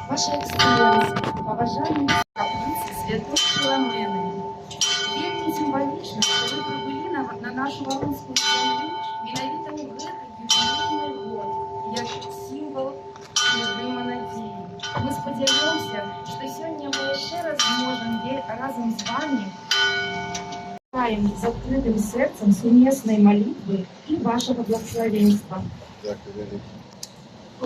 Ваша Эксцэленцыя, паважаныя капліцы святой Філамены. Вельмі сімвалічна, што вы прыбылі на нашу варунскую зямлю менавіта ў гэты юбілейны год, як сімвал пілігрыма надзеі. Мы спадзяёмся, што сёння мы яшчэ раз зможам разам з вамі з адкрытым сэрцам сумеснай малітвы і вашага благаславенства. Дзякуй вялікі. У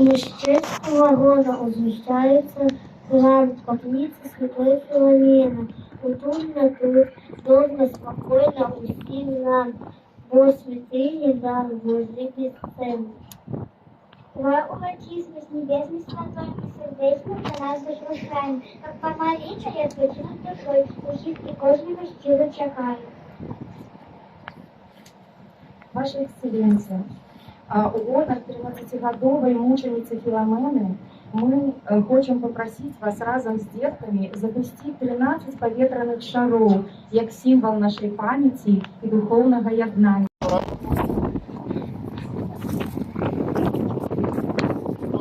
местечку Ворона узвышаецца храм капліцы святой Філамены. Утульна тут, добра, спакойна ўсім нам, бо святыні дар Божы бясцэнны. Твою урачыснасць, нябеснай святой, мы сардэчна для нас запрашаем, каб памаліцца і адпачынуць душой, усіх і кожнага шчыра чакаем. Ваша Эксцэленцыя, у гонар 13-гадовай мучаніцы Філамены мы хочам папрасіць вас разам з дзеткамі запусціць 13 паветраных шароў як сімвал нашай памяці і духоўнага яднання. Хто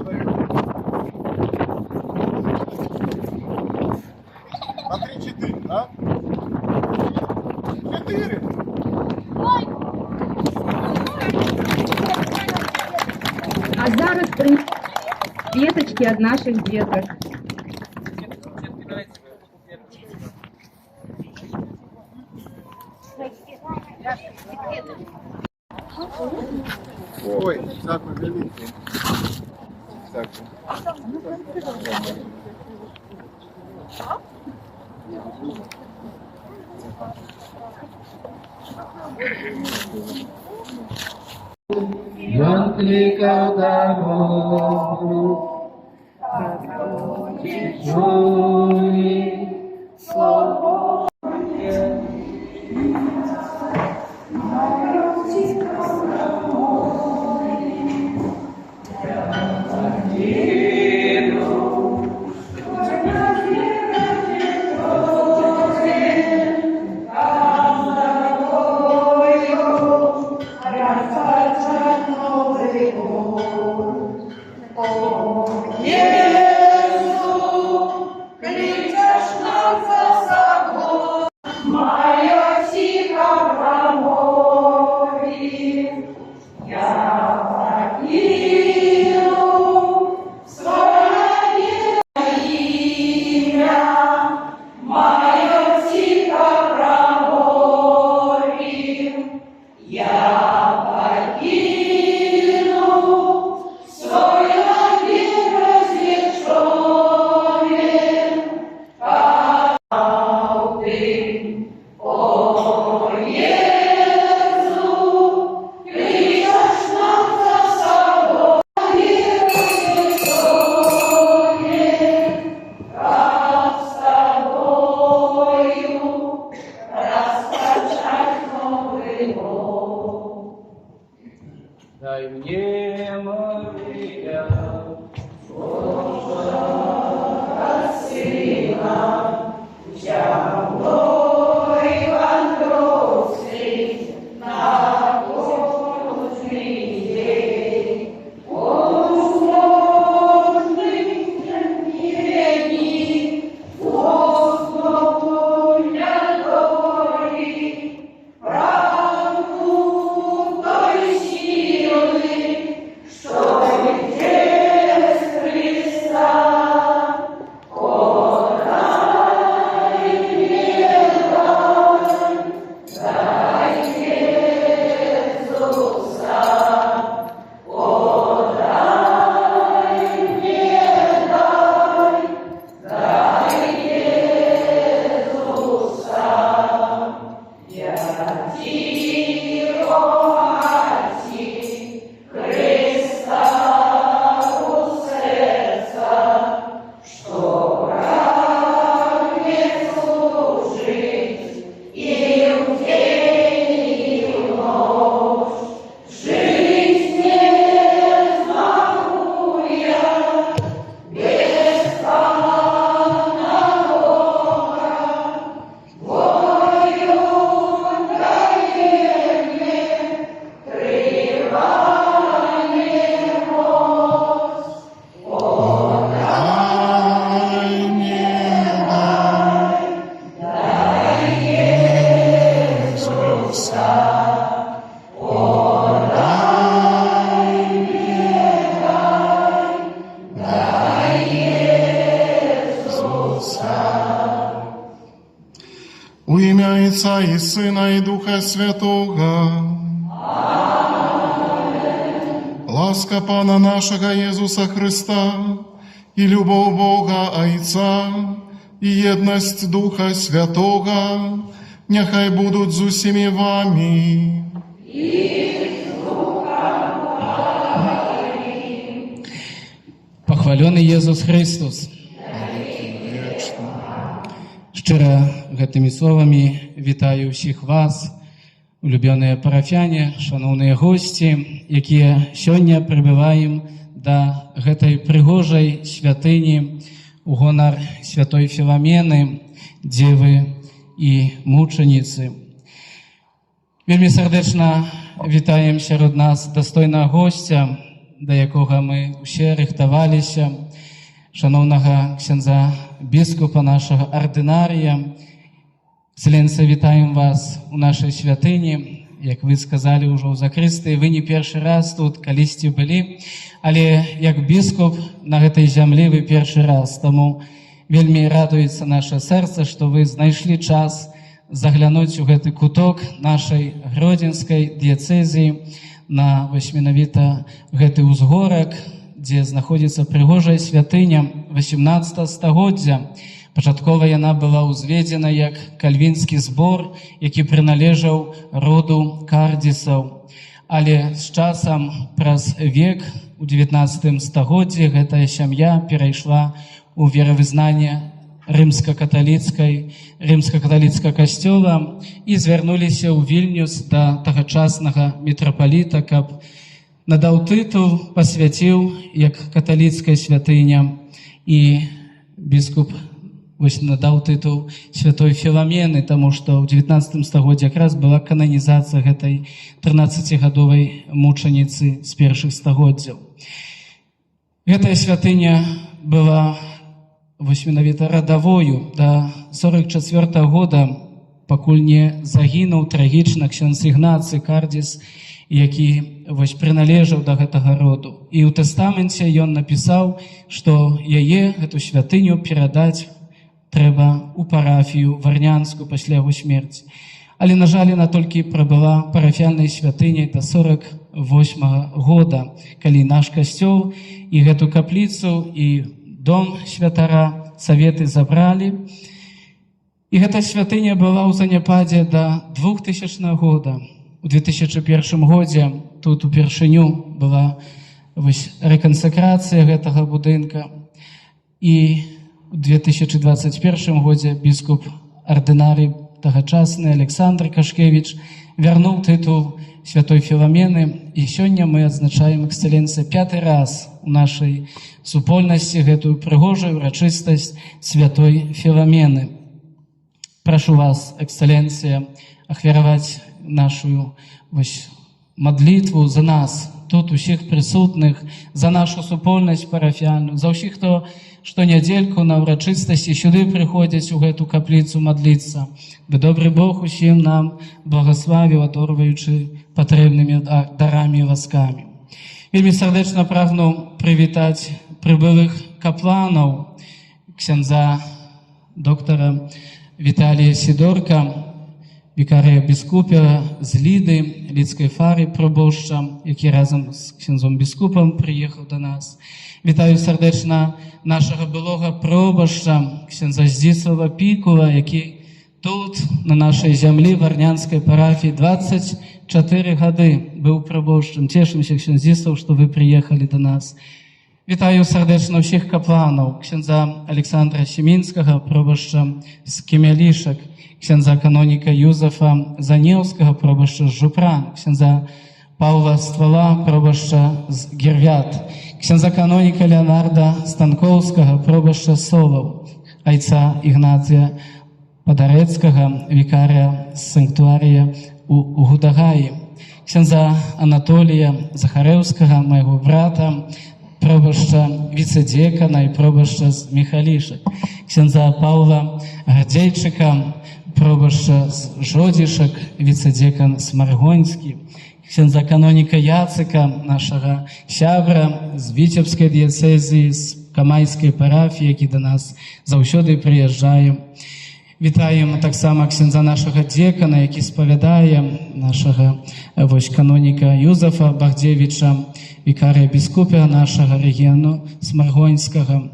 дае? На 3-4, да? 4! А зараз кветачкі ад нашых дзетак. Ой, дзякуй вялікі. Дзякуй. Ён клікаў дарогу, чулі слова. Дай мне, Марыя, Божага Сына, зямной вандроўцы на кожны дзень. У кожным мгновенні, основу для долі, правду той сілы, што Езуса. У імя Айца і Сына, і Духа Святога. Ласка Пана нашага Езуса Хрыста, і любоў Бога Айца, і еднасць Духа Святога, няхай будуць з усімі вамі. Пахвалёны Езус Хрыстус! Вечна. Шчыра гэтымі словамі вітаю ўсіх вас, улюбёныя парафяне, шаноўныя госці, якія сёння прыбываем да гэтай прыгожай святыні у гонар святой Філамены, дзевы і мучаніцы. Вельмі сардэчна вітаем сярод нас дастойнага госця, да якога мы ўсе рыхтаваліся, шаноўнага ксяндза біскупа нашага ардынарыя. Эксцэленцыя, вітаем вас у нашай святыні. Як вы сказалі ўжо ў закрыстыі, вы не першы раз тут, калісьці былі, але як біскуп на гэтай зямлі вы першы раз. Таму вельмі радуецца наша сэрца, што вы знайшлі час заглянуць у гэты куток нашай гродзенскай дыяцэзіі, на вось менавіта гэты ўзгорак, дзе знаходзіцца прыгожая святыня 18 стагоддзя. Пачаткова яна была ўзведзена як кальвінскі збор, які прыналежаў роду Кардзісаў. Але з часам, праз век, у 19 стагоддзі гэтая сям'я перайшла ў веравызнанне рымска-каталіцкага касцёла і звярнуліся ў Вільнюс да тагачаснага мітрапаліта, каб надаў тытул, пасвяціў як каталіцкая святыня, і біскуп вось надаў тытул святой Філамены, таму што ў 19 стагоддзі якраз была кананізацыя гэтай 13-гадовай мучаніцы з першых стагоддзяў. Гэтая святыня была вось менавіта радавою да 44 года, пакуль не загінуў трагічна ксёндз Ігнацый Кардзіс, які вось прыналежаў да гэтага роду. І ў тэстаменце ён напісаў, што яе, гэту святыню, перадаць трэба ў парафію варнянскую пасля яго смерці. Але, на жаль, яна толькі прабыла парафіяльнай святыняй да 48 года, калі наш касцёл і гэту капліцу, і дом святара саветы забралі. І гэта святыня была ў заняпадзе да 2000 года. У 2001 годзе тут упершыню была вось рэкансакрацыя гэтага будынка. І у 2021 годзе біскуп ардынарый тагачасны Александр Кашкевіч вярнуў тытул святой Філамены. І сёння мы адзначаем, эксцэленцыя, пяты раз у нашай супольнасці гэтую прыгожую урачыстасць святой Філамены. Прашу вас, эксцэленцыя, ахвяраваць нашу вось мадлітву за нас, тут усіх прысутных, за нашу супольнасць парафіяльную, за ўсіх, хто штонядзельку на ўрачыстасці сюды прыходзяць у гэту капліцу мадліцца. Бы добры Бог усім нам благаславіў, адорваючы патрэбнымі дарамі і ласкамі. Вельмі сардэчна прагну прывітаць прыбылых капланаў, ксяндза доктара Віталія Сідорка, вікарыя біскупа з Ліды, лідскай фары пробошча, які разам з ксяндзом біскупам прыехаў да нас. Вітаю сардэчна нашага былога пробашча, ксяндза Здзіслава Пікула, які тут, на нашай зямлі, варнянскай парафіі, 24 гады быў пробошчам. Цешымся, ксёндз Здзіслаў, што вы прыехалі да нас. Вітаю сардэчна ўсіх капланаў, ксяндза Александра Семінскага, пробашча з Кемялішак, ксяндза каноніка Юзафа Занеўскага, пробашча з Жупран, ксяндза Павла Ствала, пробашча з Гервят, ксяндза каноніка Леонарда Станкоўскага, пробашча Солаў, айца Ігнація Падарэцкага, вікарыя з санктуарыя у Гудагаі, ксяндза Анатолія Захарэўскага, майго брата, пробашча віцэдзекана і пробашча з Міхалішак, ксяндза Павла Гардзейчыка, пробашча з Жодзішак, віцэдзекан Смаргонскі, ксяндза каноніка Яцыка, нашага сябра з Віцебскай дыяцэзіі, з Камайскай парафіі, які да нас заўсёды прыязджае. Вітаем таксама ксяндза нашага дзекана, які спавядае, нашага вось каноніка Юзафа Багдзевіча, вікарыя біскупа нашага рэгіяну Смаргонскага.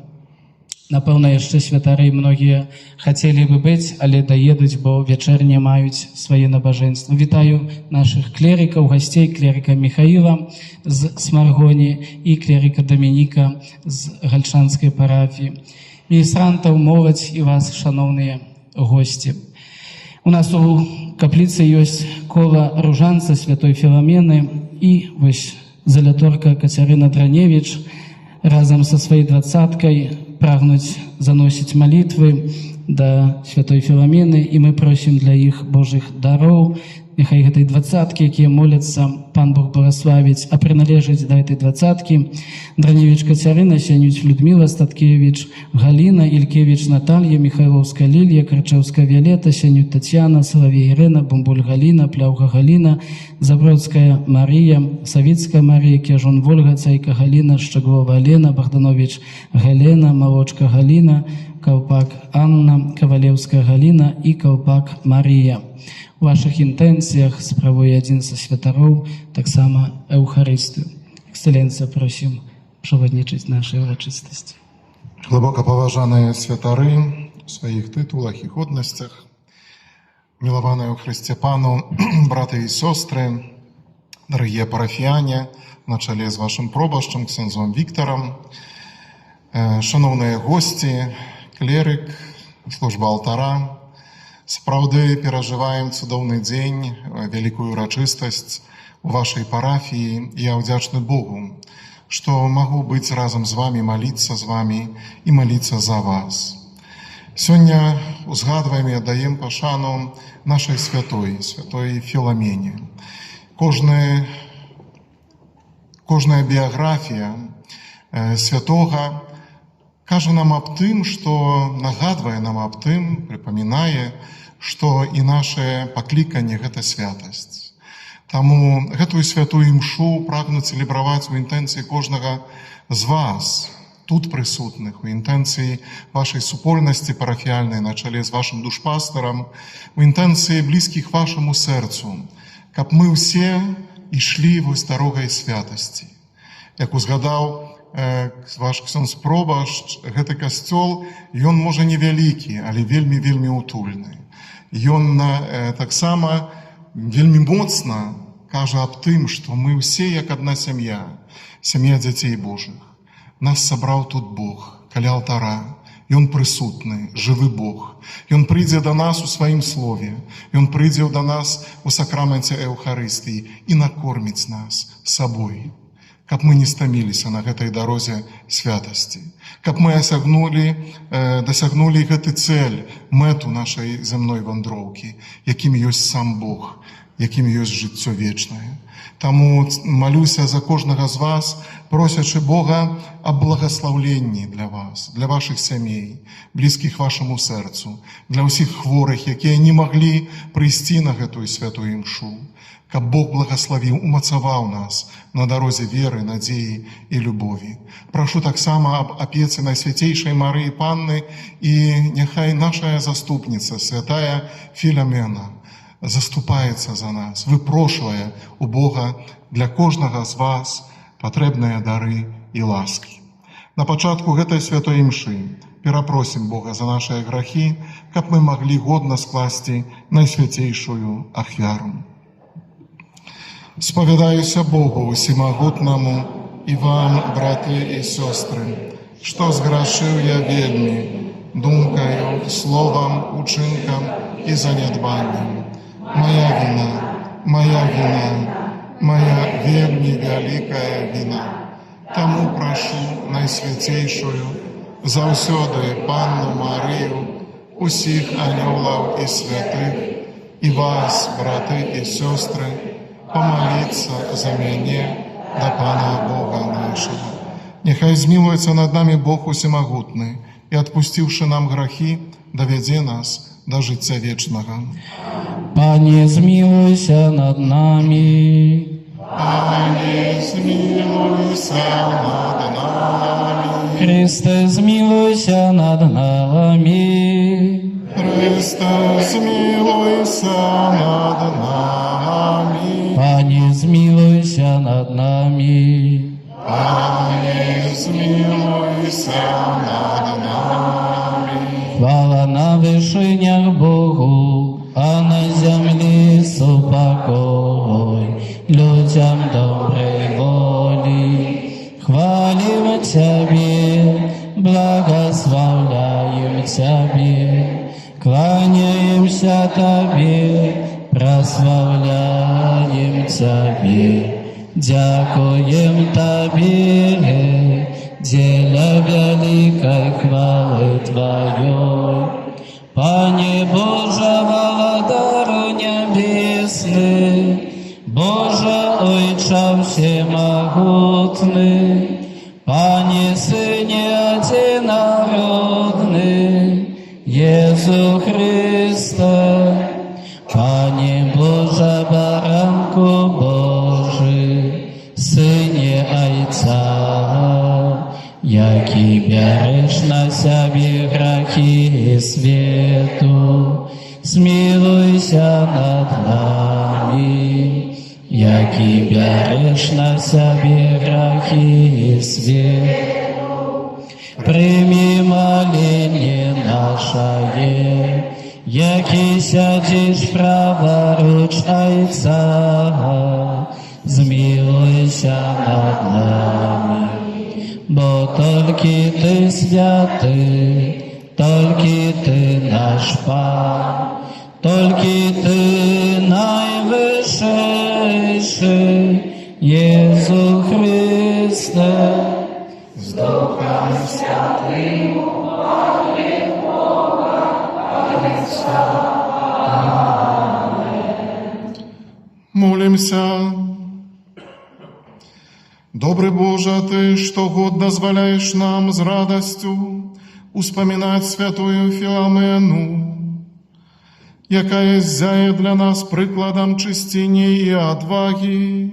Напэўна, яшчэ святары многія хацелі бы быць, але даедуць, бо вячэрне маюць свае набажэнствы. Вітаю нашых клерыкаў, гасцей, клерыка Михаіла з Смаргоні і клерыка Дамініка з Гальчанскай парафіі. Міністрантаў, моладзь і вас, шаноўныя госці. У нас у капліцы ёсць кола ружанца святой Філамены, і вось заляторка Кацярына Драневіч разам са сваёй двадцаткай прагнуць заносіць малітвы да святой Філамены, і мы просім для іх Божых дароў. Няхай гэтай дваццаткі, якія моляцца, Пан Бог благаславіць, а прыналежыць да этой дваццаткі Драневіч Кацярына, Сянюць Людміла, Статкевіч Галіна, Ількевіч Наталья, Михайловская Лілія, Карчэўская Віялета, Сянюць Тацяна, Салавей Ірына, Бумбуль Галіна, Пляўга Галіна, Забродская Марія, Савіцкая Марія, Кежун Вольга, Цайка Галіна, Шчаглова Лена, Богданович Галена, Малочка Галіна, Каўпак Анна, Кавалеўская Галіна і Каўпак Марія. У вашых інтэнцыях справуе адзін са святароў таксама Эўхарыстыю. Эксцэленцыя, просім праваднічыць нашай урачыстасці. Глыбока паважаныя святары у сваіх тытулах і годнасцях, мілаваныя ў Хрысце Пану браты і сёстры, дарагія парафіяне на чале з вашым пробашчам ксяндзом Віктарам, шаноўныя госці, клерык, служба алтара, сапраўды перажываем цудоўны дзень, вялікую урачыстасць у вашай парафіі. Я ўдзячны Богу, што магу быць разам з вамі, маліцца з вамі і маліцца за вас. Сёння узгадваем і аддаем пашану нашай святой, святой Філамене. Кожная біяграфія святога кажа нам аб тым, што нагадвае нам аб тым, прыпамінае, што і наше пакліканне — гэта святасць. Таму гэтую святую імшу прагну цэлебраваць у інтэнцыі кожнага з вас, тут прысутных, у інтэнцыі вашай супольнасці парафіяльнай на чале з вашым душпастарам, у інтэнцыі блізкіх вашаму сэрцу, каб мы ўсе ішлі вось дарогай святасці. Як узгадаў ваш ксёндз пробашч, гэты касцёл, ён можа невялікі, але вельмі, вельмі утульны. Ён таксама вельмі моцна кажа аб тым, што мы ўсе як адна сям'я, сям'я дзяцей Божых. Нас сабраў тут Бог каля алтара. Ён прысутны, жывы Бог. Ён прыйдзе да нас у сваім слове. Ён прыйдзе да нас у сакраменце Эўхарыстыі і накорміць нас сабой, каб мы не стаміліся на гэтай дарозе святасці, каб мы дасягнулі гэты цэль, мэту нашай зямной вандроўкі, якім ёсць сам Бог, якім ёсць жыццё вечнае. Таму малюся за кожнага з вас, просячы Бога аб благаслаўленні для вас, для вашых сямей, блізкіх вашаму сэрцу, для ўсіх хворых, якія не маглі прыйсці на гэтую святую імшу, каб Бог благаславіў, умацаваў нас на дарозе веры, надзеі і любові. Прашу таксама аб апецы Найсвяцейшай Марыі Панны, і няхай нашая заступніца, святая Філамена, заступаецца за нас, выпрошвае у Бога для кожнага з вас патрэбныя дары і ласкі. На пачатку гэтай святой імшы перапросім Бога за нашыя грахі, каб мы маглі годна скласці найсвяцейшую ахвяру. Спавядаюся Богу усемагутнаму і вам, браты і сёстры, што зграшыў я вельмі думкаю, словам, учынкам і занядбаннем. Мая віна, мая віна, мая вельмі вялікая віна. Таму прашу найсвяцейшую заўсёды Панну Марыю, усіх анёлаў і святых, і вас, браты і сёстры, памаліцца за мяне да Пана Бога нашага. Няхай змілуецца над намі Бог усемагутны і, адпусціўшы нам грахі, давядзе нас да жыцця вечнага. Пане, змілуйся над намі. Пане, змілуйся над намі. Хрысце, змілуйся над намі. Хрысце, змілуйся над намі. Пане, змілуйся над намі. Пане, змілуйся над намі. Хвала на вышынях Богу, а на зямлі супакой, людзям добрай волі. Хвалім Цябе, благаслаўляем Цябе, кланяемся Табе, праслаўляем Цябе. Дзякуем Табе, дзеля вялікай хвалы Тваёй. Пане Божа, Валадару нябесны, Божа, Ойча ўсемагутны, Пане Сыне адзінародны, Езу Хрысце, Пане Божа, Баранку Божы, Сыне Айца, які бярэш на сябе грахі свету, змілуйся над намі, які бярэш на сябе грахі свету. Прымі маленне нашае, які сядзіш праваруч Айца, змілуйся над намі. Бо толькі Ты святы, толькі Ты наш Пан, толькі Ты найвышэйшы, Езу Хрысце. З Духам Святым, Айца. Молімся. Добры Божа, Ты штогод дазваляеш нам з радасцю успамінаць святую Філамену, якая ззяе для нас прыкладам чысціні і адвагі.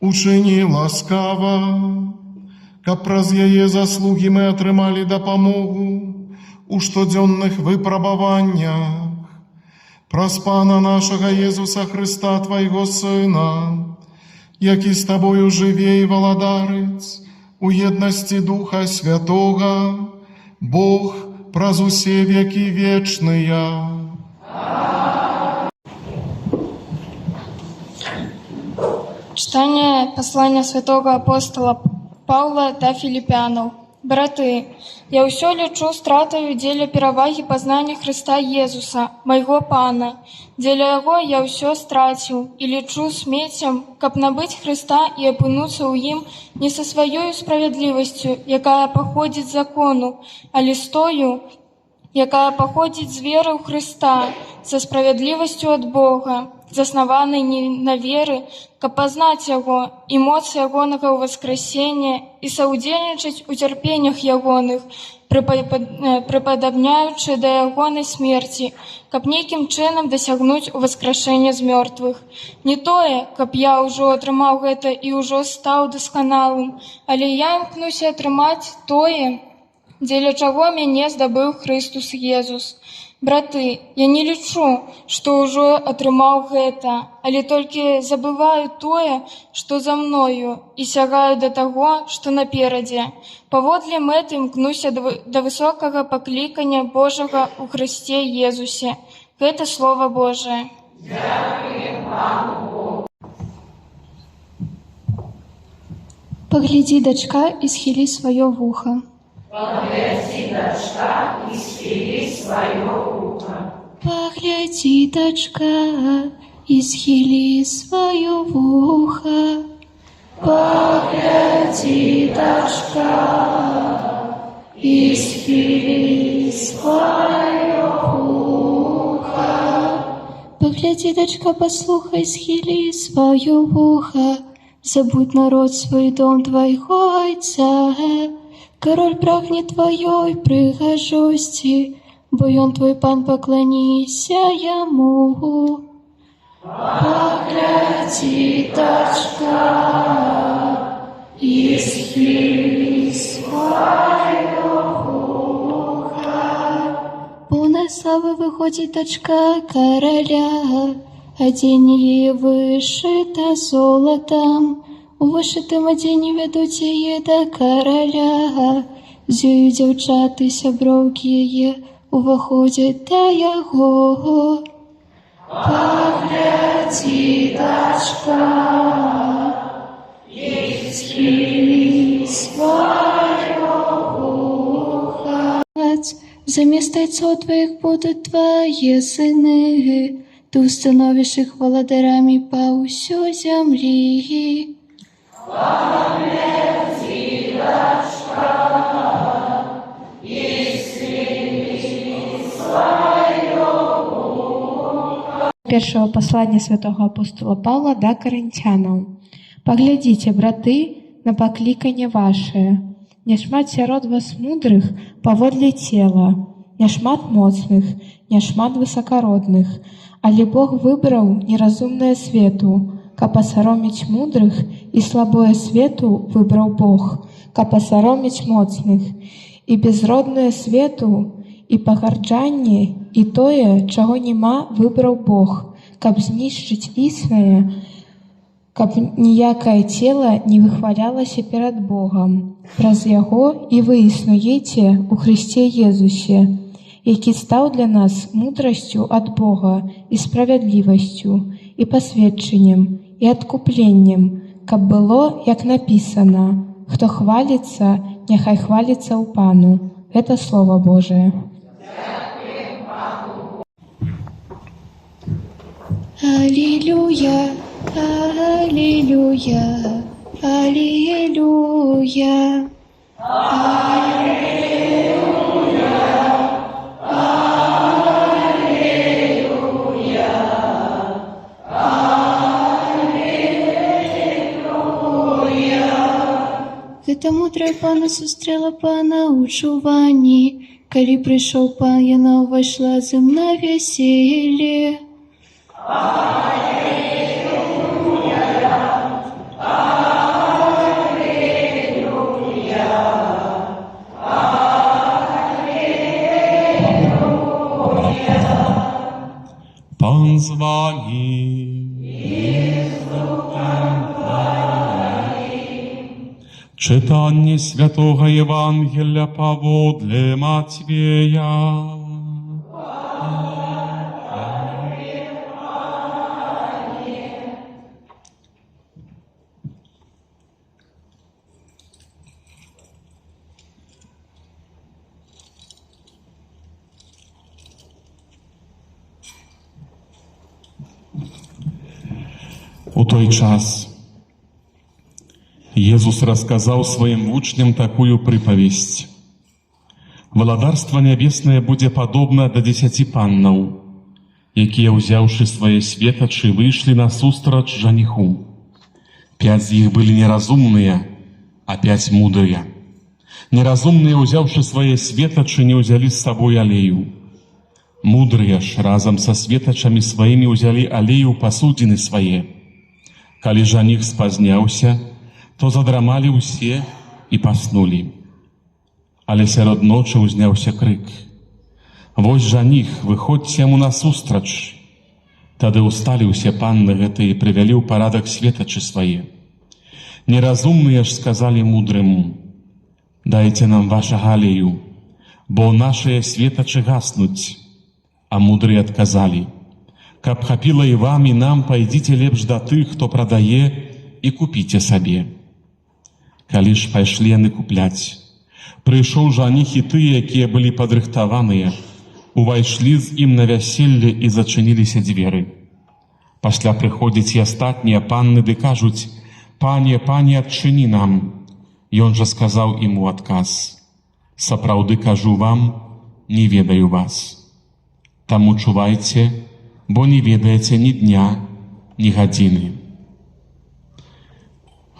Учыні ласкава, каб праз яе заслугі мы атрымалі дапамогу ў штодзённых выпрабаваннях. Праз Пана нашага Езуса Хрыста, Твайго Сына, які з Табою жыве і валадарыць у еднасці Духа Святога, Бог праз усе векі вечныя. Чытанне паслання святога апостала Паўла да Філіпянаў. Браты, я ўсё лічу стратаю дзеля перавагі пазнання Хрыста Езуса, майго Пана. Дзеля Яго я ўсё страціў і лічу смеццем, каб набыць Хрыста і апынуцца ў Ім не са сваёю справядлівасцю, якая паходзіць з закону, але з тою, якая паходзіць з веры ў Хрыста, са справядлівасцю ад Бога, заснаванай не на веры, каб пазнаць Яго і моц Ягонага ўваскрасення і саўдзельнічаць у цярпеннях Ягоных, прыпадабняючы да Ягонай смерці, каб нейкім чынам дасягнуць уваскрашэння з мёртвых. Не тое, каб я ўжо атрымаў гэта і ўжо стаў дасканалым, але я імкнуся атрымаць тое, дзеля чаго мяне здабыў Хрыстус Езус. Браты, я не лічу, што ўжо атрымаў гэта, але толькі забываю тое, што за мною, і сягаю да таго, што наперадзе. Паводле мэты імкнуся да высокага паклікання Божага ў Хрысце Езусе. Гэта Слова Божае. Паглядзі, дачка, і схілі сваё вуха. Паглядзі, дачка, і схілі сваё вуха. Паглядзі, дачка, і схілі сваё вуха. Паглядзі, дачка, паслухай, схілі сваё вуха. Забудь народ свой, дом твайго айца. Кароль прагне тваёй прыгажосці, бо ён твой пан, пакланіся яму. Паглядзі, дачка, і схілі свайго вуха. Поўная славы выходзіць дачка караля, адзенне яе вышыта золатам, у вышытым адзенні вядуць яе да караля. З ёю дзяўчаты, сяброўкі яе, уваходзяць да яго. Паглядзі, дачка, і схілі свайго вуха. Замест айцоў тваіх будуць твае сыны, ты ўстановіш іх валадарамі па ўсёй зямлі. Паглядзі, дачка, і схілі свайго вуха. Першага паслання святога апостала Паўла да Карынцянаў. Паглядзіце, браты, на пакліканне вашае. Няшмат сярод вас мудрых паводле цела, няшмат моцных, няшмат высакародных, але Бог выбраў неразумнае свету, каб асаромець мудрых, і слабое свету выбраў Бог, каб асаромець моцных, і безроднае свету, і пагарджанне, і тое, чаго няма, выбраў Бог, каб знішчыць існае, каб ніякае цела не выхвалялася перад Богам. Праз Яго і вы існуеце ў Хрысце Езусе, які стаў для нас мудрасцю ад Бога і справядлівасцю, і пасвячэннем, і адкупленнем, каб было, як напісана: хто хваліцца, няхай хваліцца ў Пану. Гэта Слова Божае. Алілуя, алілуя, алілуя. Алілуя, алілуя, алілуя. Гэта мудрая панна сустрэла пана ў чуванні. Калі прыйшоў пан, яна ўвайшла з ім на вяселле. Алілуя, алілуя, алілуя. Пан з вамі. І з духам тваім. Чытанне святога Евангелля паводле Мацвея. Хвала Табе, Пане. У той час Езус расказаў сваім вучням такую прыпавесць. Валадарства нябеснае будзе падобна да 10 паннаў, якія, узяўшы свае светачы, выйшлі насустрач жаніху. 5 з іх былі неразумныя, а 5 мудрыя. Неразумныя, узяўшы свае светачы, не ўзялі з сабой алею. Мудрыя ж разам са светачамі сваімі ўзялі алею ў пасудзіны свае. Калі жаніх спазняўся, то задрамалі ўсе і паснулі. Але сярод ночы ўзняўся крык: Вось жаніх, выходзьце яму насустрач. Тады ўсталі ўсе панны гэтыя і прывялі ў парадак светачы свае. Неразумныя ж сказалі мудрым: Дайце нам вашага алею, бо нашыя светачы гаснуць. А мудрыя адказалі: Каб хапіла і вам, і нам, пайдзіце лепш да тых, хто прадае, і купіце сабе. Калі ж пайшлі яны купляць, прыйшоў жаніх, і тыя, якія былі падрыхтаваныя, увайшлі з ім на вяселле, і зачыніліся дзверы. Пасля прыходзяць і астатнія панны ды кажуць: Пане, пане, адчыні нам. Ён жа сказаў ім у адказ: Сапраўды кажу вам, не ведаю вас. Таму чувайце, бо не ведаеце ні дня, ні гадзіны.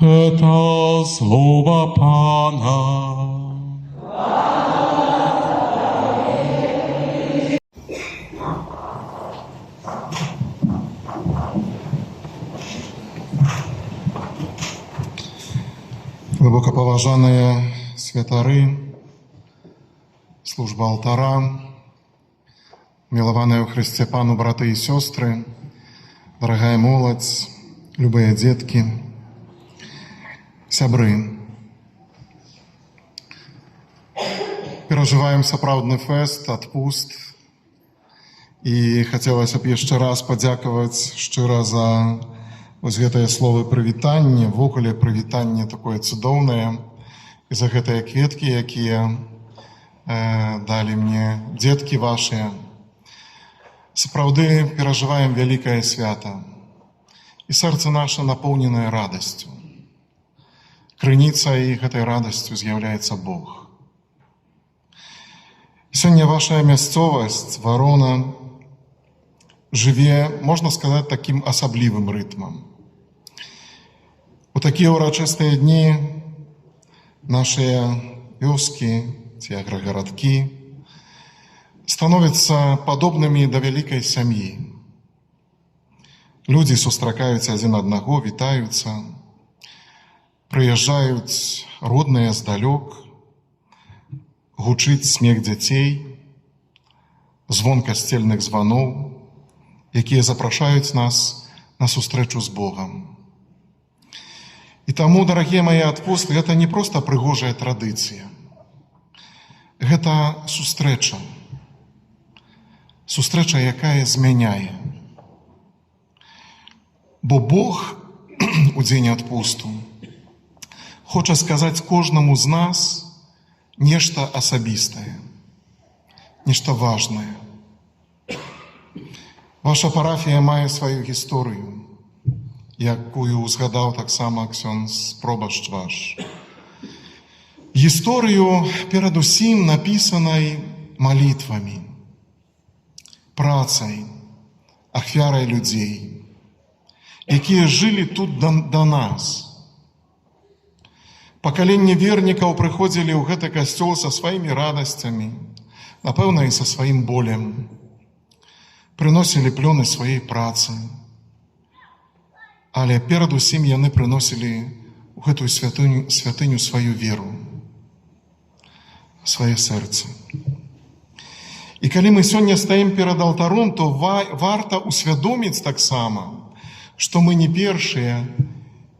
Гэта слова Пана. Глыбокапаважаныя святары, служба алтара, мілаваныя ў Хрысце Пану браты і сёстры, дарагая моладзь, любыя дзеткі, сябры. Перажываем сапраўдны фэст, адпуст. І хацелася б яшчэ раз падзякаваць шчыра за вось гэтае словы прывітанне, увогуле прывітанне такое цудоўнае, і за гэтыя кветкі, якія далі мне дзеткі вашыя. Сапраўды перажываем вялікае свята. І сэрца наша напоўненае радасцю. Крыніцай гэтай радасцю з'яўляецца Бог. Сёння ваша мясцовасць, Варона, жыве, можна сказаць, такім асаблівым рытмам. У такія ўрачыстыя дні нашыя вёскі ці аграгарадкі становяцца падобнымі да вялікай сям'і. Людзі сустракаюць адзін аднаго, вітаюцца, прыязджаюць родныя здалёк, гучыць смех дзяцей, звон касцельных званоў, якія запрашаюць нас на сустрэчу з Богам. І таму, дарагія мае, адпуст гэта не проста прыгожая традыцыя. Гэта сустрэча. Сустрэча, якая змяняе. Бо Бог у дзень адпусту хоча сказаць кожнаму з нас нешта асабістае, нешта важнае. Ваша парафія мае сваю гісторыю, якую узгадаў таксама ксёндз пробашч ваш. Гісторыю перадусім напісанай малітвамі, працай, ахвярай людзей, якія жылі тут да нас. Пакаленні вернікаў прыходзілі ў гэты касцёл са сваімі радасцямі, напэўна, і са сваім болем. Прыносілі плёны сваёй працы. Але перадусім яны прыносілі ў гэтую святыню сваю веру, сваё сэрца. І калі мы сёння стаім перад алтаром, то варта ўсвядоміць таксама, што мы не першыя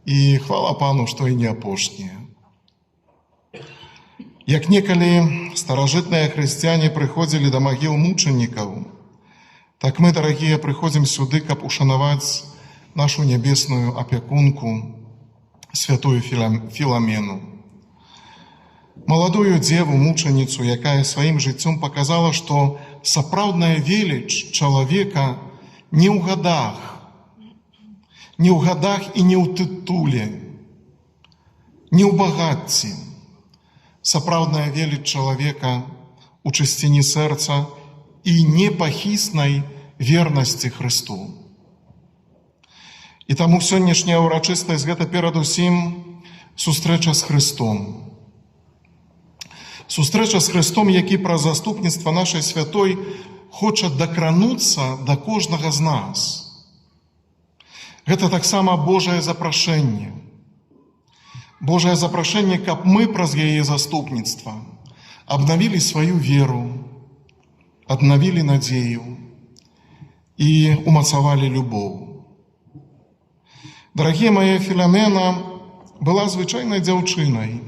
і, хвала Пану, што і не апошнія. Як некалі старажытныя хрысціяне прыходзілі да магіл мучанікаў, так мы, дарагія, прыходзім сюды, каб ушанаваць нашу нябесную апякунку, святую Філамену. Маладую дзеву, мучаніцу, якая сваім жыццём паказала, што сапраўдная веліч чалавека не ў гадах, не ў гадах і не ў тытуле, не ў багацці. Сапраўдная веліч чалавека ў чысціні сэрца і непахіснай вернасці Хрысту. І таму сённяшняя ўрачыстасць гэта перадусім сустрэча з Хрыстом. Сустрэча з Хрыстом, які праз заступніцтва нашай святой хоча дакрануцца да кожнага з нас. Гэта таксама Божае запрашэнне. Божае запрашэнне, каб мы праз яе заступніцтва абнавілі сваю веру, аднавілі надзею і умацавалі любоў. Дарагія мае, Філамена была звычайнай дзяўчынай,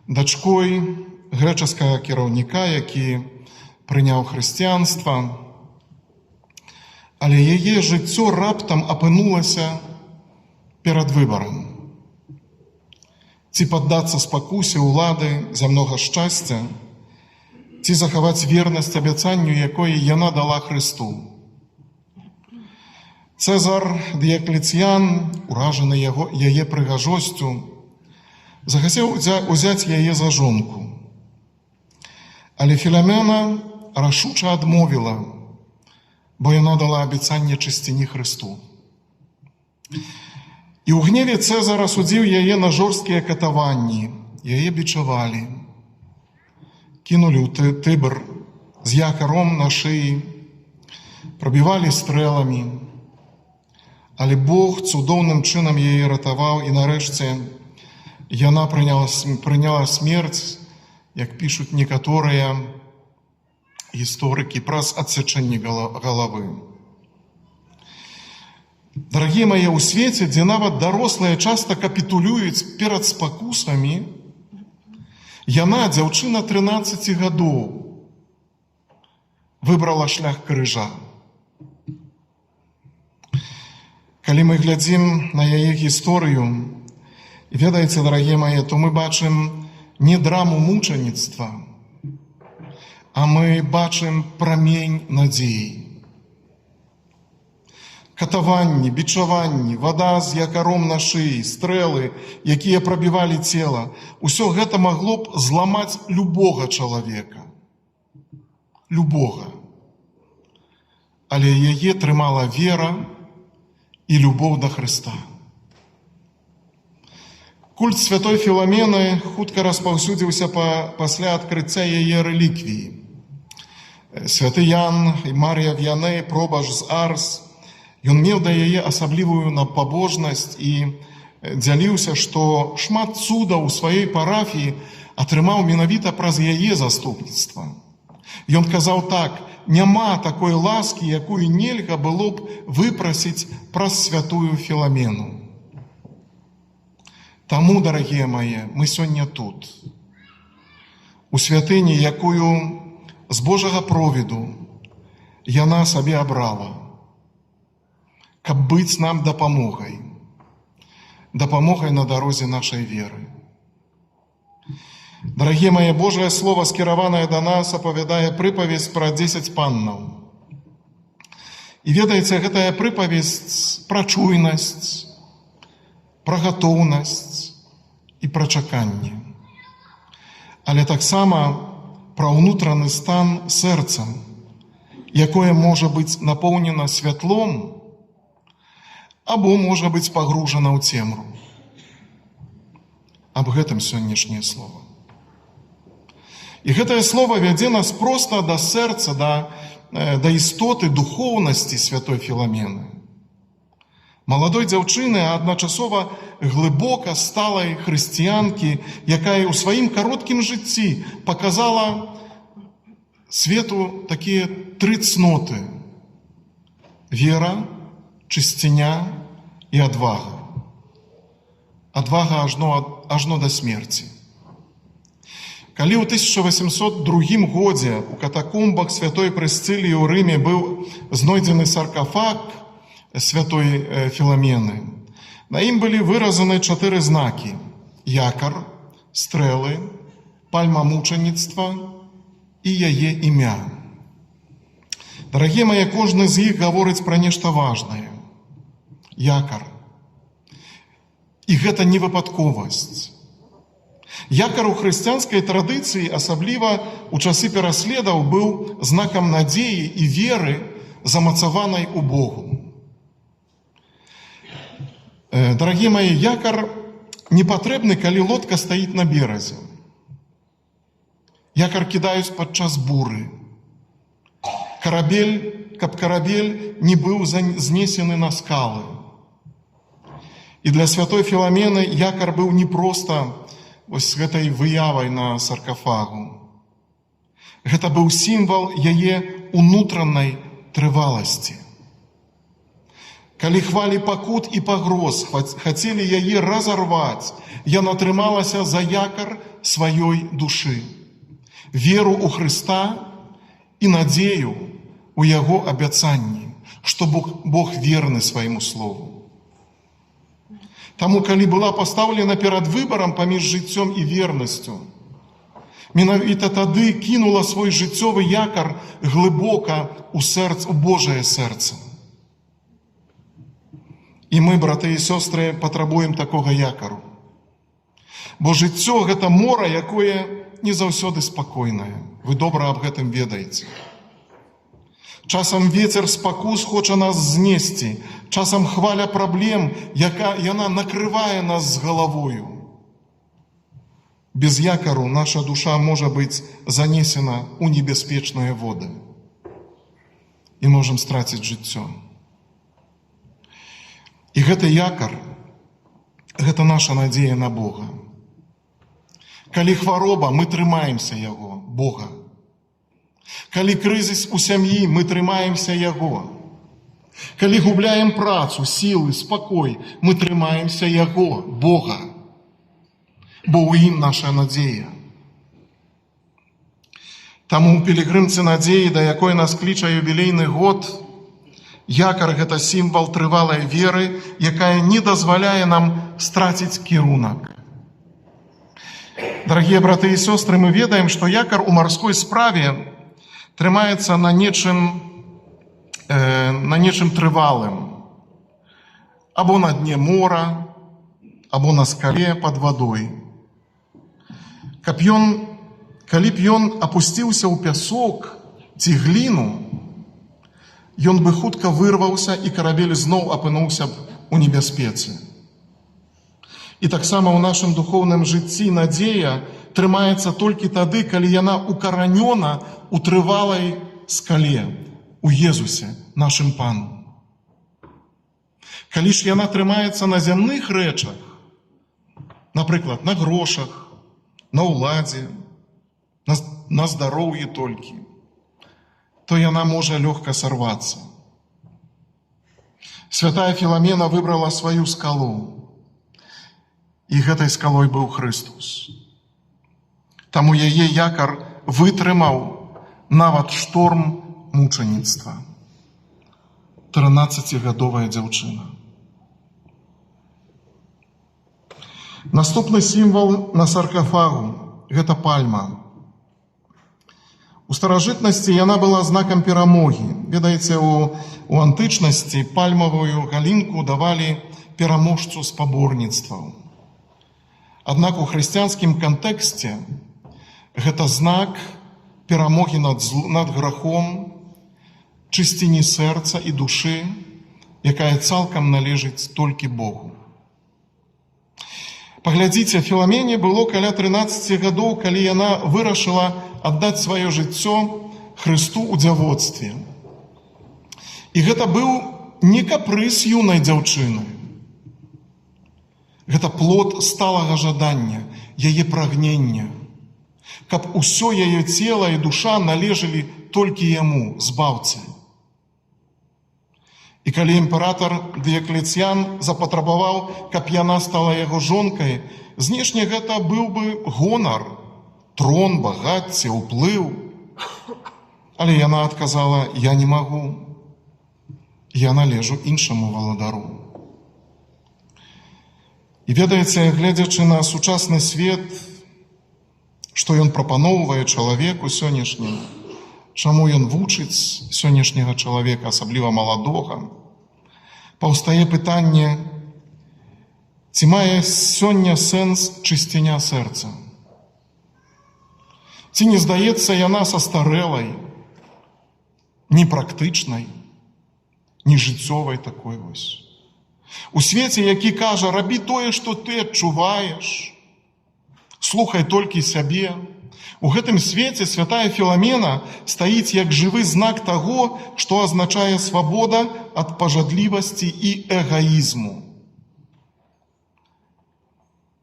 дачкой грэчаскага кіраўніка, які прыняў хрысціянства, але яе жыццё раптам апынулася перад выбарам. Ці паддацца спакусе ўлады зямнога шчасця, ці захаваць вернасць абяцанню, якое яна дала Хрысту. Цэзар Дыякліцыян, уражаны яе прыгажосцю, захацеў узяць яе за жонку. Але Філамена рашуча адмовіла, бо яна дала абяцанне чысціні Хрысту. І ў гневе Цэзар асудзіў яе на жорсткія катаванні, яе бичавалі, кінулі ў Тыбр з якаром на шыі, прабівалі стрэламі. Але Бог цудоўным чынам яе ратаваў, і нарэшце Яна прыняла смерць, як пішуць некаторыя гісторыкі, праз адсячэнне галавы. Дарагія мае, у свеце, дзе нават дарослыя часта капітулююць перад спакусамі, яна, дзяўчына 13 гадоў, выбрала шлях крыжа. Калі мы глядзім на яе гісторыю, ведаеце, дарагія мае, то мы бачым не драму мучаніцтва, а мы бачым прамень надзеі. Катаванні, бичаванні, вада з якаром на шыі, стрэлы, якія прабівалі цела, усё гэта магло б зламаць любога чалавека. Любога. Але яе трымала вера і любоў да Хрыста. Культ святой Філамены хутка распаўсюдзіўся пасля адкрыцця яе рэліквіі. Святы Ян і Марыя Віянэй, пробашч з Арс, ён меў да яе асаблівую пабожнасць і дзяліўся, што шмат цудаў у сваёй парафіі атрымаў менавіта праз яе заступніцтва. Ён казаў так: няма такой ласкі, якую нельга было б выпрасіць праз святую Філамену. Таму, дарагія мае, мы сёння тут, у святыні, якую з Божага провіду яна сабе абрала, каб быць нам дапамогай, дапамогай на дарозе нашай веры. Дарагія мае, Божае Слово, скіраванае да нас, апавядае прыпавесць пра 10 паннаў. І ведаеце, гэтая прыпавесць пра чуйнасць, пра гатоўнасць і пра чаканне. Але таксама пра ўнутраны стан сэрца, якое можа быць напоўнена святлом або можа быць пагружана ў цемру. Аб гэтым сённяшняе слово. І гэтае слово вядзе нас проста да сэрца, да істоты духоўнасці святой Філамены. Маладой дзяўчыны, а адначасова глыбока сталай хрысціянкі, якая ў сваім кароткім жыцці паказала свету такія тры цноты: вера, чысціня і адвага. Адвага ажно да смерці. Калі ў 1802 годзе у катакомбах святой Прысцыліі ў Рыме быў знойдзены саркафаг святой Філамены, на ім былі выразаны 4 знакі: якар, стрэлы, пальма мучаніцтва і яе імя. Дарагія мае, кожны з іх гаворыць пра нешта важнае. Якар. І гэта не выпадковасць. Якар у хрысціянскай традыцыі, асабліва ў часы пераследаў, быў знакам надзеі і веры, замацаванай у Богу. Дарагія мае, якар не патрэбны, калі лодка стаіць на беразе. Якар кідаюць падчас буры. Каб карабель не быў знесены на скалы. І для святой Філамены якар быў не проста вось гэтай выявай на саркафагу. Гэта быў сімвал яе унутранай трываласці. Калі хвалі пакут і пагроз хацелі яе разарваць, яна трымалася за якар сваёй душы, веру ў Хрыста і надзею у яго абяцанні, што Бог верны свайму слову. Таму, калі была пастаўлена перад выбарам паміж жыццём і вернасцю, менавіта тады кінула свой жыццёвы якар глыбока у Божае сэрца. І мы, браты і сёстры, патрабуем такога якару. Бо жыццё гэта мора, якое не заўсёды спакойнае. Вы добра аб гэтым ведаеце. Часам ветер спакус хоча нас знесці, часам хваля праблем, яка яна накрывае нас з галавою. Без якару наша душа можа быць занесена ў небяспечныя воды і можам страціць жыццё. І гэты якар, гэта наша надзея на Бога. Калі хвароба, мы трымаемся Яго, Бога. Калі крызіс у сям'і, мы трымаемся Яго. Калі губляем працу, сілы, спакой, мы трымаемся Яго, Бога. Бо ў ім наша надзея. Таму ў пілігрымцы надзеі, да якой нас кліча юбілейны год, якар — гэта сімвал трывалай веры, якая не дазваляе нам страціць кірунак. Дарагія браты і сёстры, мы ведаем, што якар у марской справе трымаецца на нечым трывалым. Або на дне мора, або на скале пад вадой. Калі б ён апусціўся ў пясок ці гліну, ён бы хутка вырваўся, і карабель зноў апынуўся б у небяспецы. І таксама ў нашым духоўным жыцці надзея трымаецца толькі тады, калі яна укаранёна ў трывалай скале, у Езусе, нашым Пану. Калі ж яна трымаецца на зямных рэчах, напрыклад, на грошах, на ўладзе, на здароўі толькі, то яна можа лёгка сарвацца. Святая Філамена выбрала сваю скалу. І гэтай скалой быў Хрыстус. Таму яе якар вытрымаў нават шторм мучаніцтва. 13-гадовая дзяўчына. Наступны сімвал на саркафагу — гэта пальма. У старажытнасці яна была знакам перамогі. Ведаеце, у антычнасці пальмавую галінку давалі пераможцу спаборніцтваў. Аднак у хрысціянскім кантэксце гэта знак перамогі над грахом, чысціні сэрца і душы, якая цалкам належыць толькі Богу. Паглядзіце, Філамене было каля 13 гадоў, калі яна вырашыла аддаць сваё жыццё Хрысту ў дзявоцтве. І гэта быў не капрыз юнай дзяўчыны. Гэта плод сталага жадання, яе прагнення, каб усё яе цела і душа належалі толькі яму, Збаўцы. І калі імператар Дыяклецян запатрабаваў, каб яна стала яго жонкай, знешне гэта быў бы гонар, трон, багацце, уплыў. Але яна адказала: «Я не магу. Я належу іншаму валадару». І ведаеце, гледзячы на сучасны свет, што ён прапаноўвае чалавеку сённяшняму, чаму ён вучыць сённяшняга чалавека, асабліва маладога, паўстае пытанне, ці мае сёння сэнс чысціня сэрца? Ці не здаецца яна састарэлай, непрактычнай, нежыццёвай такой вось? У свеце, які кажа: «Рабі тое, што ты адчуваеш, слухай толькі сябе», у гэтым свеце святая Філамена стаіць як жывы знак таго, што азначае свабода ад пажадлівасці і эгоізму.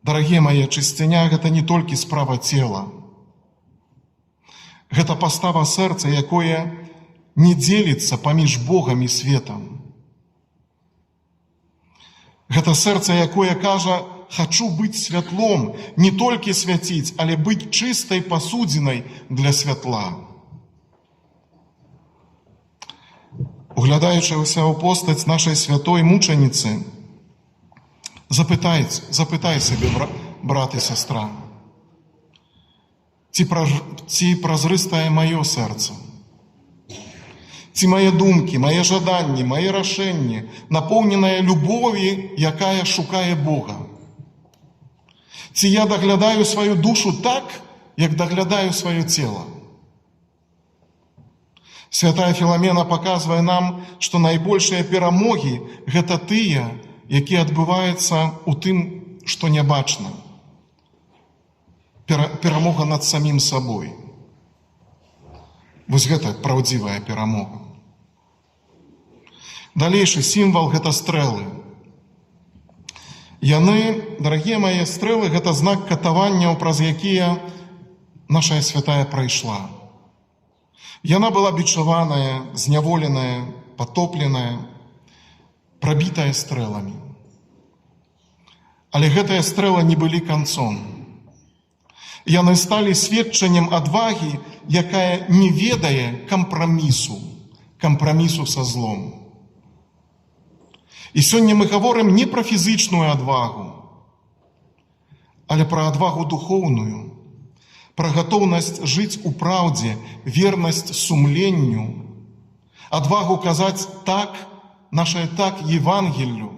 Дарагія мае, чысціня — гэта не толькі справа цела. Гэта пастава сэрца, якое не дзеліцца паміж Богам і светам. Гэта сэрца, якое кажа: «Хачу быць святлом, не толькі свяціць, але быць чыстай пасудзінай для святла». Углядаючыся ў постаць нашай святой мучаніцы, запытай сябе, брат і сястра, ці празрыстае маё сэрца? Ці мае думкі, мае жаданні, мае рашэнні напоўненыя любові, якая шукае Бога? Ці я даглядаю сваю душу так, як даглядаю сваё цела? Святая Філамена паказвае нам, што найбольшыя перамогі — гэта тыя, якія адбываюцца ў тым, што нябачна. Перамога над самім сабой. Вось гэта праўдзівая перамога. Далейшы сімвал — гэта стрэлы. Яны, дарагія мае, стрэлы — гэта знак катаванняў, праз якія наша святая прайшла. Яна была бичаваная, зняволеная, патопленая, прабітая стрэламі. Але гэтыя стрэлы не былі канцом. Яны сталі сведчаннем адвагі, якая не ведае кампрамісу, кампрамісу са злом. І сёння мы гаворым не пра фізычную адвагу, але пра адвагу духоўную, пра гатоўнасць жыць у праўдзе, вернасць сумленню, адвагу казаць так, нашае так Евангеллю,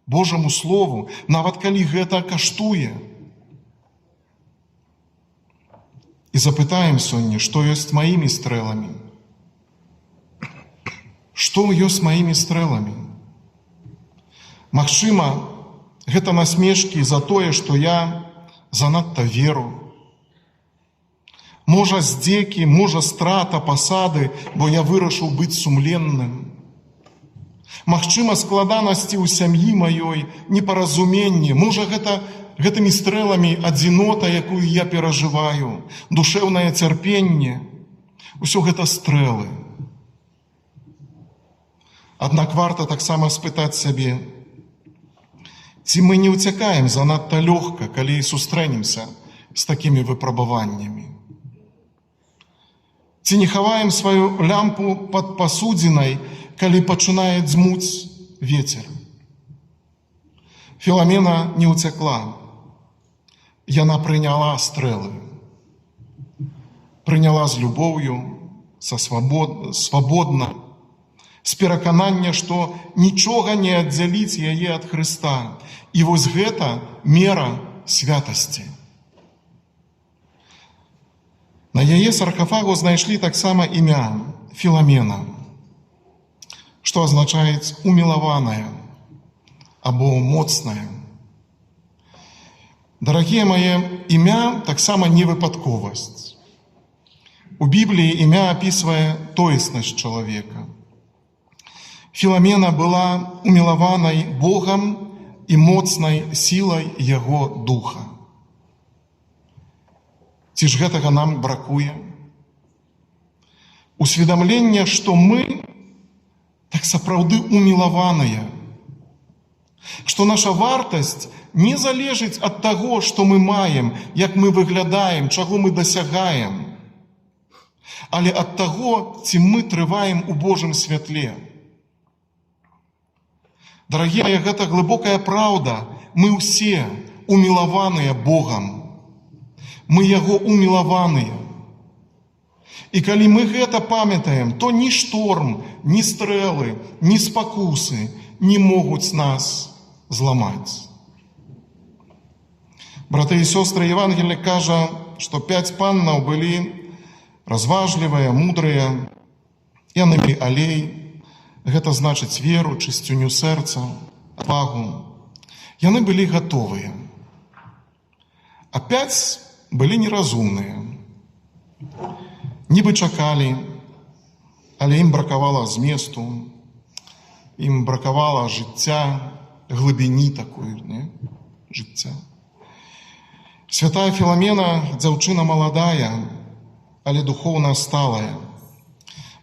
Божаму Слову, нават калі гэта каштуе. І запытаем сёння, што ёсць маімі стрэламі? Што ёсць маімі стрэламі? Магчыма, гэта насмешкі за тое, што я занадта веру. Можа, здзекі, можа, страта пасады, бо я вырашыў быць сумленным. Магчыма, складанасці ў сям'і маёй, непаразуменні, можа, гэта гэтымі стрэламі адзінота, якую я перажываю, душэўнае цярпенне. Усё гэта стрэлы. Аднак варта таксама спытаць сябе, ці мы не ўцякаем занадта лёгка, калі сустрэнемся з такімі выпрабаваннямі? Ці не хаваем сваю лямпу пад пасудзінай, калі пачынае дзьмуць ветер? Філамена не ўцякла. Яна прыняла стрэлы. Прыняла з любоўю, свабодна, з пераканання, што нічога не аддзяліць яе ад Хрыста. І вось гэта мера святасці. На яе саркафагу знайшлі таксама імя Філамена, што азначае умілаваная або моцная. Дарагія мае, імя таксама не выпадковасць. У Бібліі імя апісвае тоеснасць чалавека. Філамена была умілаванай Богам і моцнай сілай яго духа. Ці ж гэтага нам бракуе? Усведамленне, што мы так сапраўды умілаваныя, што наша вартасць не залежыць ад таго, што мы маем, як мы выглядаем, чаго мы дасягаем, але ад таго, ці мы трываем у Божым святле. Дарагія мае, гэта глыбокая праўда. Мы ўсе умілаваныя Богам. Мы Яго умілаваныя. І калі мы гэта памятаем, то ні шторм, ні стрэлы, ні спакусы не могуць нас зламаць. Браты і сёстры, Евангелле кажа, што 5 паннаў былі разважлівыя, мудрыя, яны мелі алей, гэта значыць веру, чысціню сэрца, адвагу. Яны былі гатовыя. А 5 былі неразумныя. Нібы чакалі, але ім бракавала зместу, ім бракавала жыцця, глыбіні такой, не? Жыцця. Святая Філамена, дзяўчына маладая, але духоўна сталая.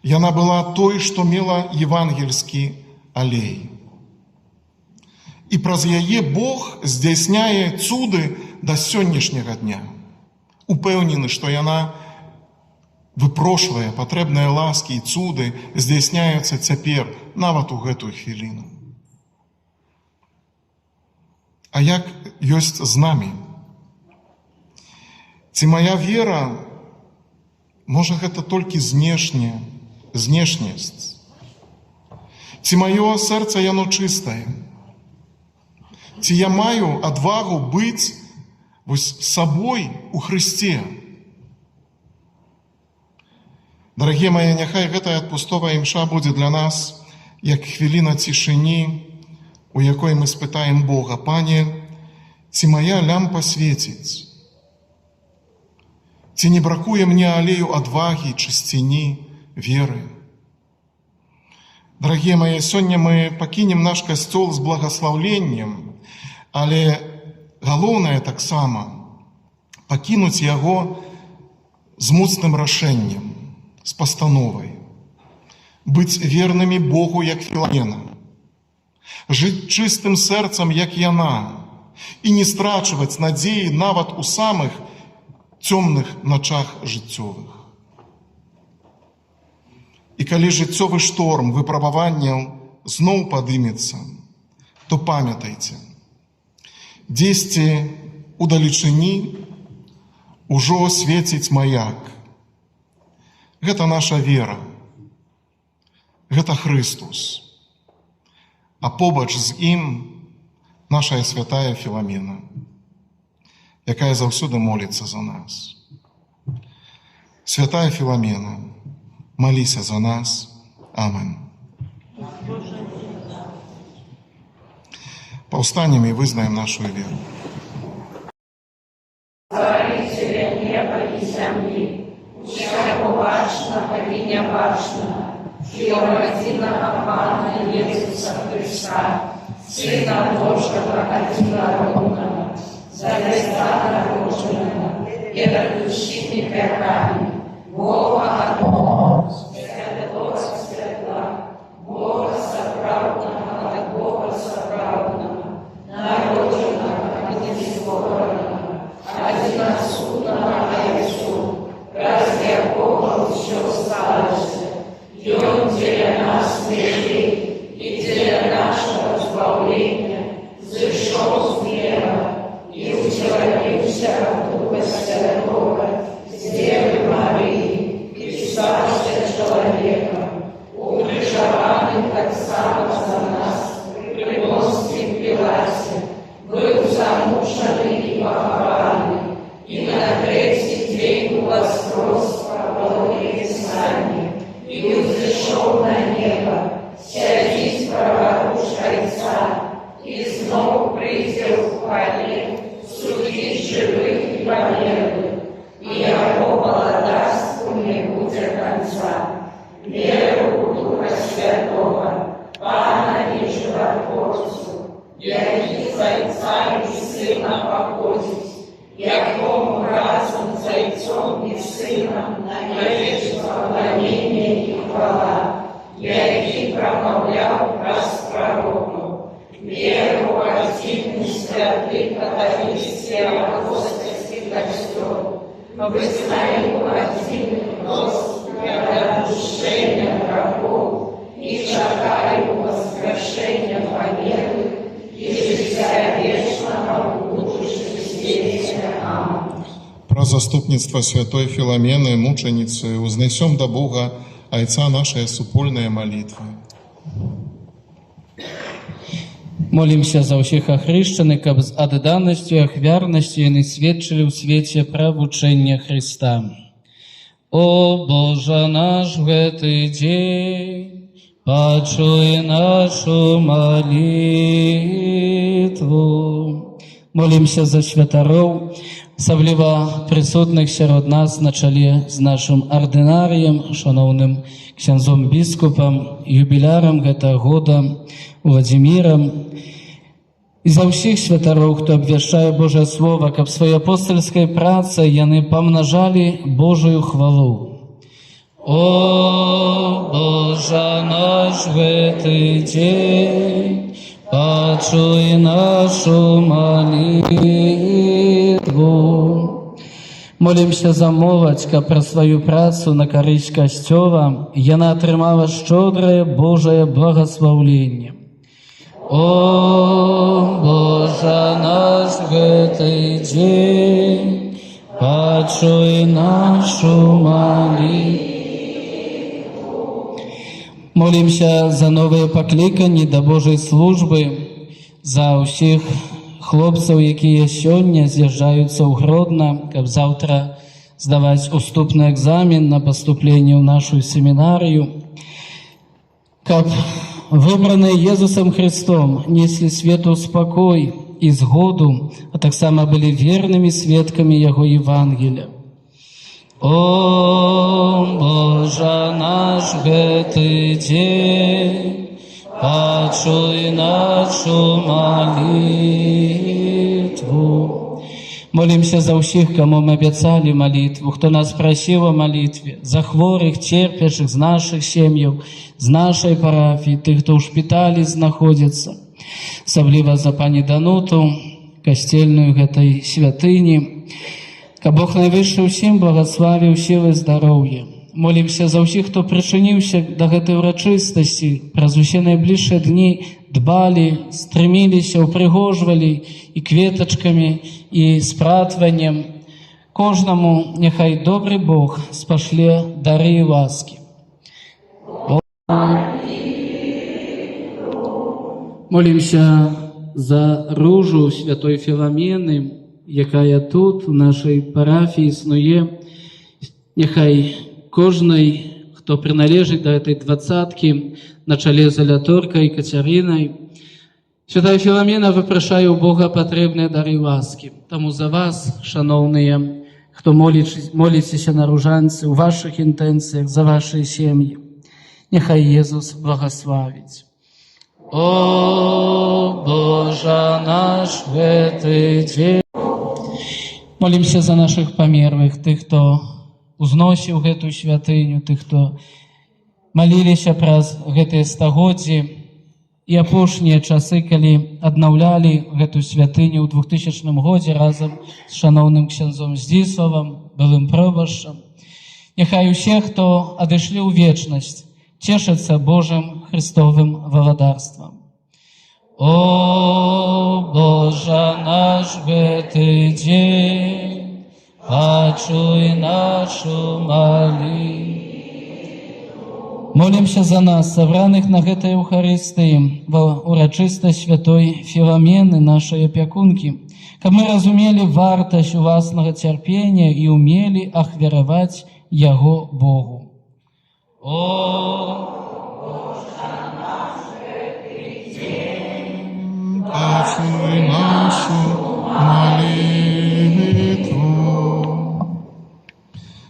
Яна была той, што мела евангельскі алей. І праз яе Бог здзяйсняе цуды да сённяшняга дня. Упэўнены, што яна выпрошвае патрэбныя ласкі і цуды здзяйсняюцца цяпер, нават у гэтую хвіліну. А як ёсць з намі? Ці мая вера, можа, гэта толькі знешнясць? Ці маё сэрца яно чыстае? Ці я маю адвагу быць вось сабой у Хрысце? Дарагія мае, няхай гэтая адпустовая імша будзе для нас як хвіліна цішыні, у якой мы спытаем Бога: Пане, ці мая лямпа свеціць? Ці не бракуе мне алею адвагі, чысціні, веры? Дарагія мае, сёння мы пакінем наш касцёл з благаслаўленнем, Але галоўнае таксама пакінуць яго з моцным рашэннем, з пастановай, быць вернымі Богу, як Філамена, жыць чыстым сэрцам, як яна, і не страчваць надзеі нават у самых цёмных начах жыццёвых. І калі жыццёвы шторм выпрабаванняў зноў падымецца, то памятайце, дзесьці у далечыні ўжо свеціць маяк. Гэта наша вера, гэта Хрыстус, а побач з ім наша святая Філамена, якая заўсёды моліцца за нас. Святая Філамена, маліся за нас. Амен. Паўстанем і вызнаем нашу веру. Стварыцеля неба і зямлі, усяго бачнага і нябачнага, і ў адзінага Пана Езуса Хрыста, Сына Божага Адзінароднага, з Айца народжанага, перад усімі вякамі, Бога ад Бога, святло ад святла, Бога сапраўднага ад Бога сапраўднага, народжанага, а не створанага, адзінасутнага Айцу, праз якога ўсё сталася, Ён дзеля нас людзей і дзеля нашага збаўлення зышоў з неба і ўцелавіўся ад Духа Святога з Дзевы Марыі і стаўся чалавекам, укрыжаваны таксама за нас пры Понцкім Пілаце, быў замучаны і пахаваны, і на трэці дзень уваскрос паводле Пісання, і ўзышоў на неба, сядзіць праваруч Айца, і зноў прыйдзе ў хвале судзіць жывых і памерлых, і яго валадарству не будзе канца. Веру ў Духа Святога, Пана і Жыватворцу, які з Айца і Сына паходзіць, якому разам з Айцом і Сынам належыць пакланенне і хвала, які прамаўляў праз прарокаў. Веру ў адзін святы каталіцкі апостальскі Касцёл, вызнаю адзін хрост для адпушчэння грахоў і чакаю ўваскрашэння памерлых і жыцця вечнага ў будучым свеце. Амэн. Праз заступніцтва святой Філамены, мучаніцы, узнясём да Бога Айца нашыя супольныя малітвы. Молімся за ўсіх ахрышчаных, каб з адданасцю і ахвярнасцю яны сведчылі ў свеце пра вучэнне Хрыста. О Божа наш, у гэты дзень, пачуй нашу малітву. Молімся за святароў, асабліва прысутных сярод нас на чале з нашым ардынарыем, шаноўным ксяндзом біскупам, юбілярам гэтага года Уладзімірам, і за ўсіх святароў, хто абвяшчае Божае Слова, каб сваёй апостальскай працай яны памнажалі Божую хвалу. О Божа наш, гэты дзень, пачуй нашу малітву. Молімся за моладзь, каб праз сваю працу на карысць Касцёла яна атрымала шчодрае Божае благаслаўленне. О Божа наш, гэты дзень, пачуй нашу малітву. Молімся за новыя пакліканні да Божай службы, за ўсіх хлопцаў, якія сёння з'язджаюцца ў Гродна, каб заўтра здаваць уступны экзамен на паступленне ў нашу семінарыю, каб выбраныя Езусам Хрыстом неслі свету спакой і згоду, а таксама былі вернымі сведкамі Яго Евангелля. О Божа наш, гэты дзень, пачуй нашу малітву. Молімся за ўсіх, каму мы абяцалі малітву, хто нас прасіў о малітве, за хворых, церпячых з нашых сем'яў, з нашай парафіі, тых, хто ў шпіталі знаходзіцца, асабліва за пані Дануту, касцельную гэтай святыні, каб Бог найвышшы ўсім благаславіў сілы, здароўе. Молімся за ўсіх, хто прычыніўся да гэтай урачыстасці, праз усе найбліжшыя дні дбалі, стрыміліся, упрыгожвалі і кветачкамі, і спратваннем. Кожнаму няхай добры Бог спашле дары і ласкі. Молімся за ружу святой Філамены, якая тут, у нашай парафіі, існуе. Няхай кожнай, хто прыналежыць да этой двадцаткі, на чале з Алятуркай Кацярынай, святая Філамена выпрашае ў Бога патрэбныя дары ласкі. Таму за вас, шаноўныя, хто моліцеся на ружанцы, у вашых інтэнцыях, за вашыя сем'і. Няхай Езус благаславіць. О, Божа наш, гэты дзень. Молімся за нашых памерлых, тых, хто узносіў гэту святыню, тых, хто маліліся праз гэтыя стагоддзі і апошнія часы, калі аднаўлялі гэту святыню ў 2000 годзе разам з шаноўным ксяндзом Здзіславам, былым пробашчам. Няхай усе, хто адышлі ў вечнасць, цешацца Божым Хрыстовым валадарствам. О, Божа наш, гэты дзень, пачуй нашу малітву. Молімся за нас, сабраных на гэтай Эўхарыстыі, ва урачыстасць святой Філамены, нашай апякункі, каб мы разумелі вартасць уласнага цярпення і ўмелі ахвяраваць яго Богу. О, Божа наш, гэты дзень, пачуй нашу малітву.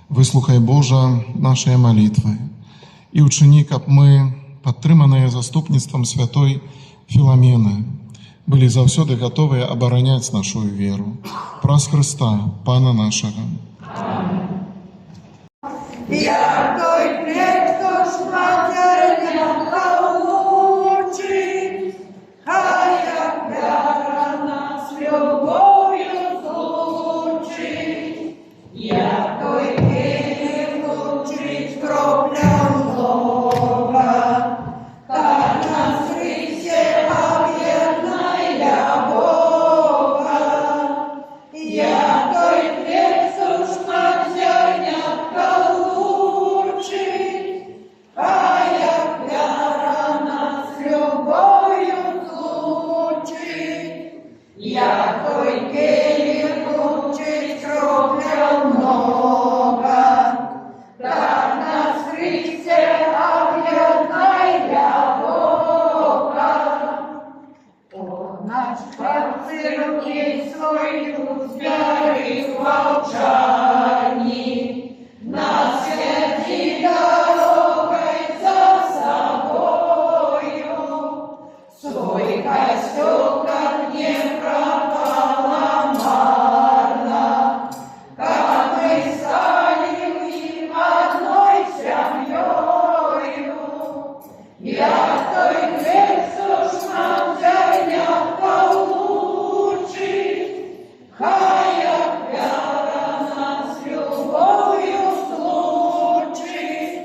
Выслухай, Божа, нашыя малітвы і ўчыні, каб мы, падтрыманыя заступніцтвам святой Філамены, былі заўсёды гатовыя абараняць нашу веру. Праз Хрыста, Пана нашага. Як той хлеб, што шмат зярнятка лучыць, хай ахвяра нас любоўю злучыць. Як той келіх лучыць кропля многа, так нас, Хрысце, аб'яднай для Бога. Як той хлеб, што шмат зярнятка лучыць, хай ахвяра нас любоўю злучыць. Як той келіх лучыць кропля многа, так нас, Хрысце, аб'яднай для Бога. О, наш Пан, рукі свой узбяры ў маўчанні, нас вядзі дарогай за сабою. Свой касцёл, каб не прапала марна, каб мы сталі ў ім адной сям'ёю. Як той хлеб, што шмат зярнятка лучыць, хай ахвяра нас любоўю злучыць.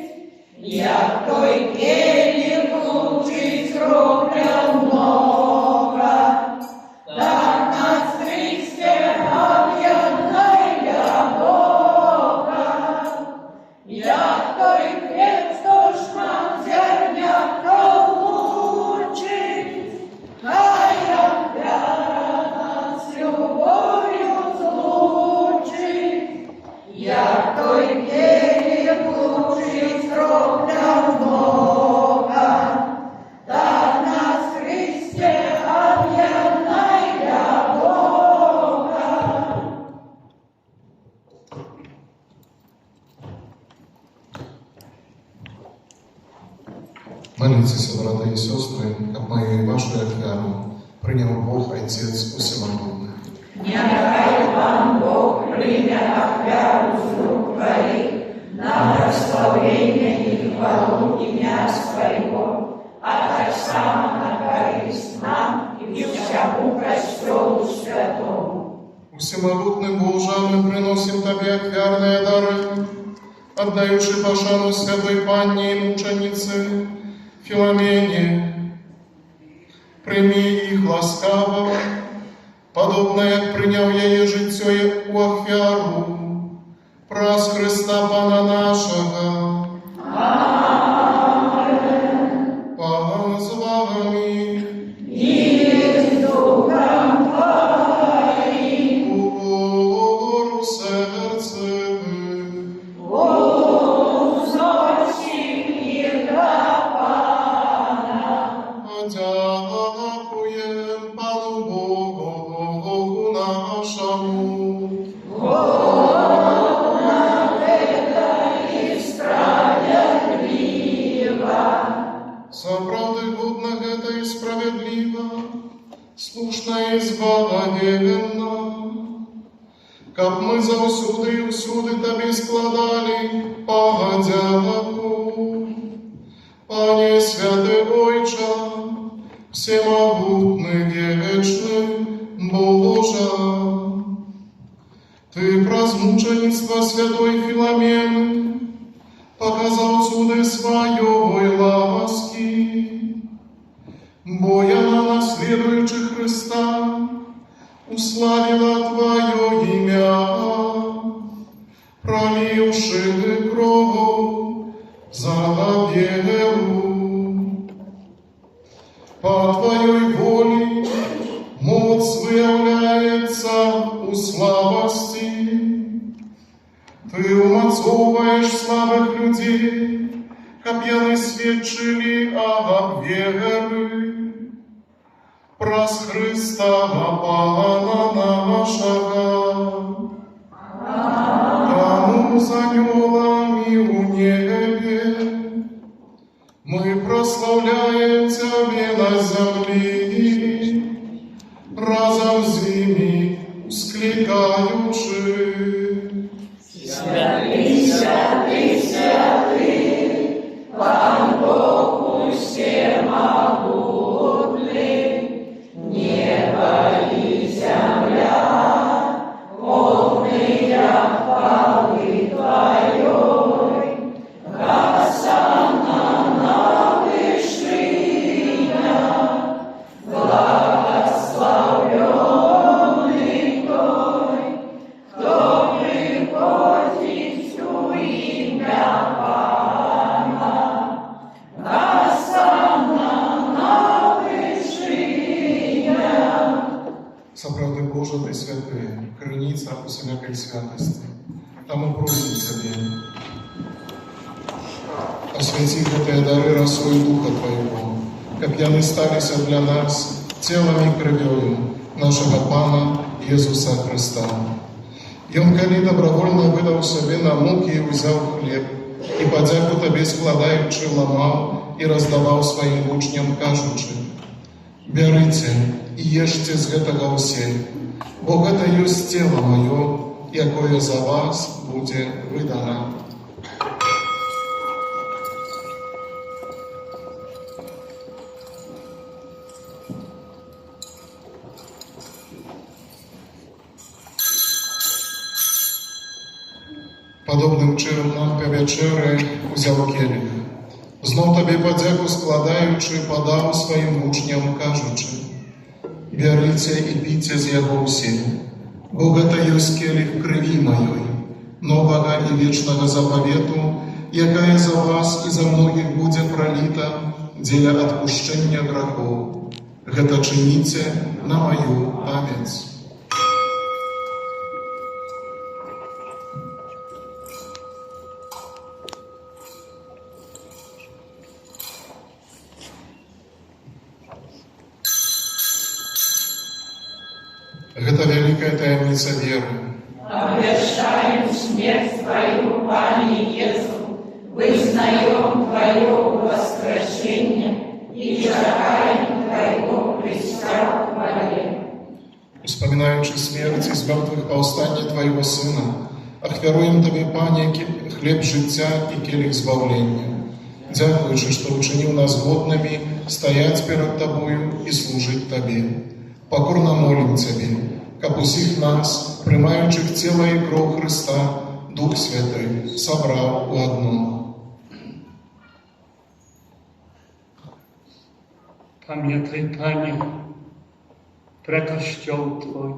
Як той келіх лучыць кропля многа, так нас, Хрысце, аб'яднай для Бога. Як той хлеб, што шмат зярнятка лучыць, хай ахвяра нас любоўю злучыць. Як той келіх лучыць кропля многа, так нас, Хрысце, аб'яднай для Бога. Маліцеся, браты і сёстры, каб маю і вашу ахвяру прыняў Бог, Айцец Усемагутны. Няхай Пан праслаўленне і хвалу імя Твайго, а таксама на карысць нам і ўсяму Касцёлу святому. Усемагутны Божа, мы прыносім Табе ахвярныя дары, аддаючы пашану святой Панне і мучаніцы Філамене. Прымі іх ласкава, падобна як прыняў яе жыццё ў ахвяру, праз Хрыста Пана нашага. Пан з вамі. І з духам Тваім. Угору сэрцы. Узносім іх да Пана. Падзякуем Пану Богу нашаму. Годна гэта і справядліва. Сапраўды годна гэта і справядліва, слушна і збавенна, каб мы заўсёды і ўсюды Табе складалі падзяку. Пане святы Ойча, усемагутны вечны Божа, Ты праз мучаніцтва святой Філамены паказаў цуды сваёй ласкі, бо яна, наследуючы Хрыста, уславіла Тваё імя, праліўшы кроў за веру. Па Тваёй волі моц выяўляецца ў слабасці. Ты ўмацоўваеш слабых людзей, каб яны сведчылі аб веры. Праз Хрыста Пана нашага. Таму з анёламі ў небе мы праслаўляем Цябе на зямлі, разам з імі усклікаючы. Святы, святы, святы, Пан Бог усемагутны, неба і зямля, поўныя хвалы Тваёй. Гасанна на вышынях, благаслаўлёны той, хто прыходзіць у імя Пана. Гасанна на вышынях. Сапраўды, Божа, Ты святы, крыніца усялякай святасці. Таму просім Цябе, асвяці гэтыя дары расою Духа Твайго, каб яны сталіся для нас целам і крывёю нашага Пана Езуса Хрыста. Ён, калі добраахвотна выдаў сябе на мукі, узяў хлеб і, падзяку Табе складаючы, ламаў і раздаваў сваім вучням, кажучы: «Бярыце і ешце з гэтага ўсе, бо гэта ёсць цела маё, якое за вас будзе выдана». Падобным чынам па вячэры узяў келіх. Зноў Табе падзяку складаючы, падаў сваім вучням, кажучы: «Бярыце і піце з яго ўсе, бо гэта ёсць келіх крыві маёй, новага і вечнага запавету, якая за вас і за многіх будзе праліта дзеля адпушчэння грахоў. Гэта чыніце на маю памяць». Гэта вялікая таямніца веры. Абвяшчаем смерць Тваю, Пане Езу, вызнаём Тваё ўваскрасенне і чакаем Твайго прыйсця ў хвале. Успамінаючы смерць і з мёртвых паўстанне Твайго Сына, Ахвяруем Табе, Пане, хлеб жыцця і келіх збаўлення, дзякуючы, што ўчыніў нас годнымі стаяць перад Табою і служыць Табе. Пакорна молім Цябе, каб усіх нас, прымаючых Цела і Кроў Хрыста, Дух Святы сабраў у адно. Памятай, Пане, пра Касцёл Твой,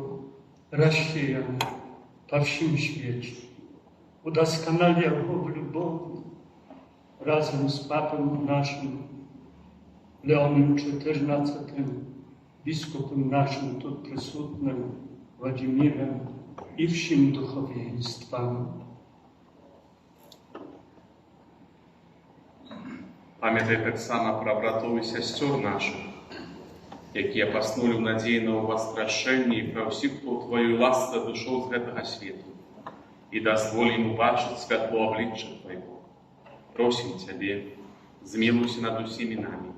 рассеяны па ўсім свеце. Удасканаль яго ў любові разам з Папам нашым Леонам XIV, biskupem naszym tu прысутным Władzimirem i всім духовенством. Памятай таксама пра братоў і сясцёр нашых, якія паснулі ў надзеі на ўваскрашэнне, і пра ўсіх, хто ў Тваёй ласцы адышоў з гэтага свету, і дазволь ім убачыць святло аблічча Твайго. Просім Цябе, змілуйся над усімі намі,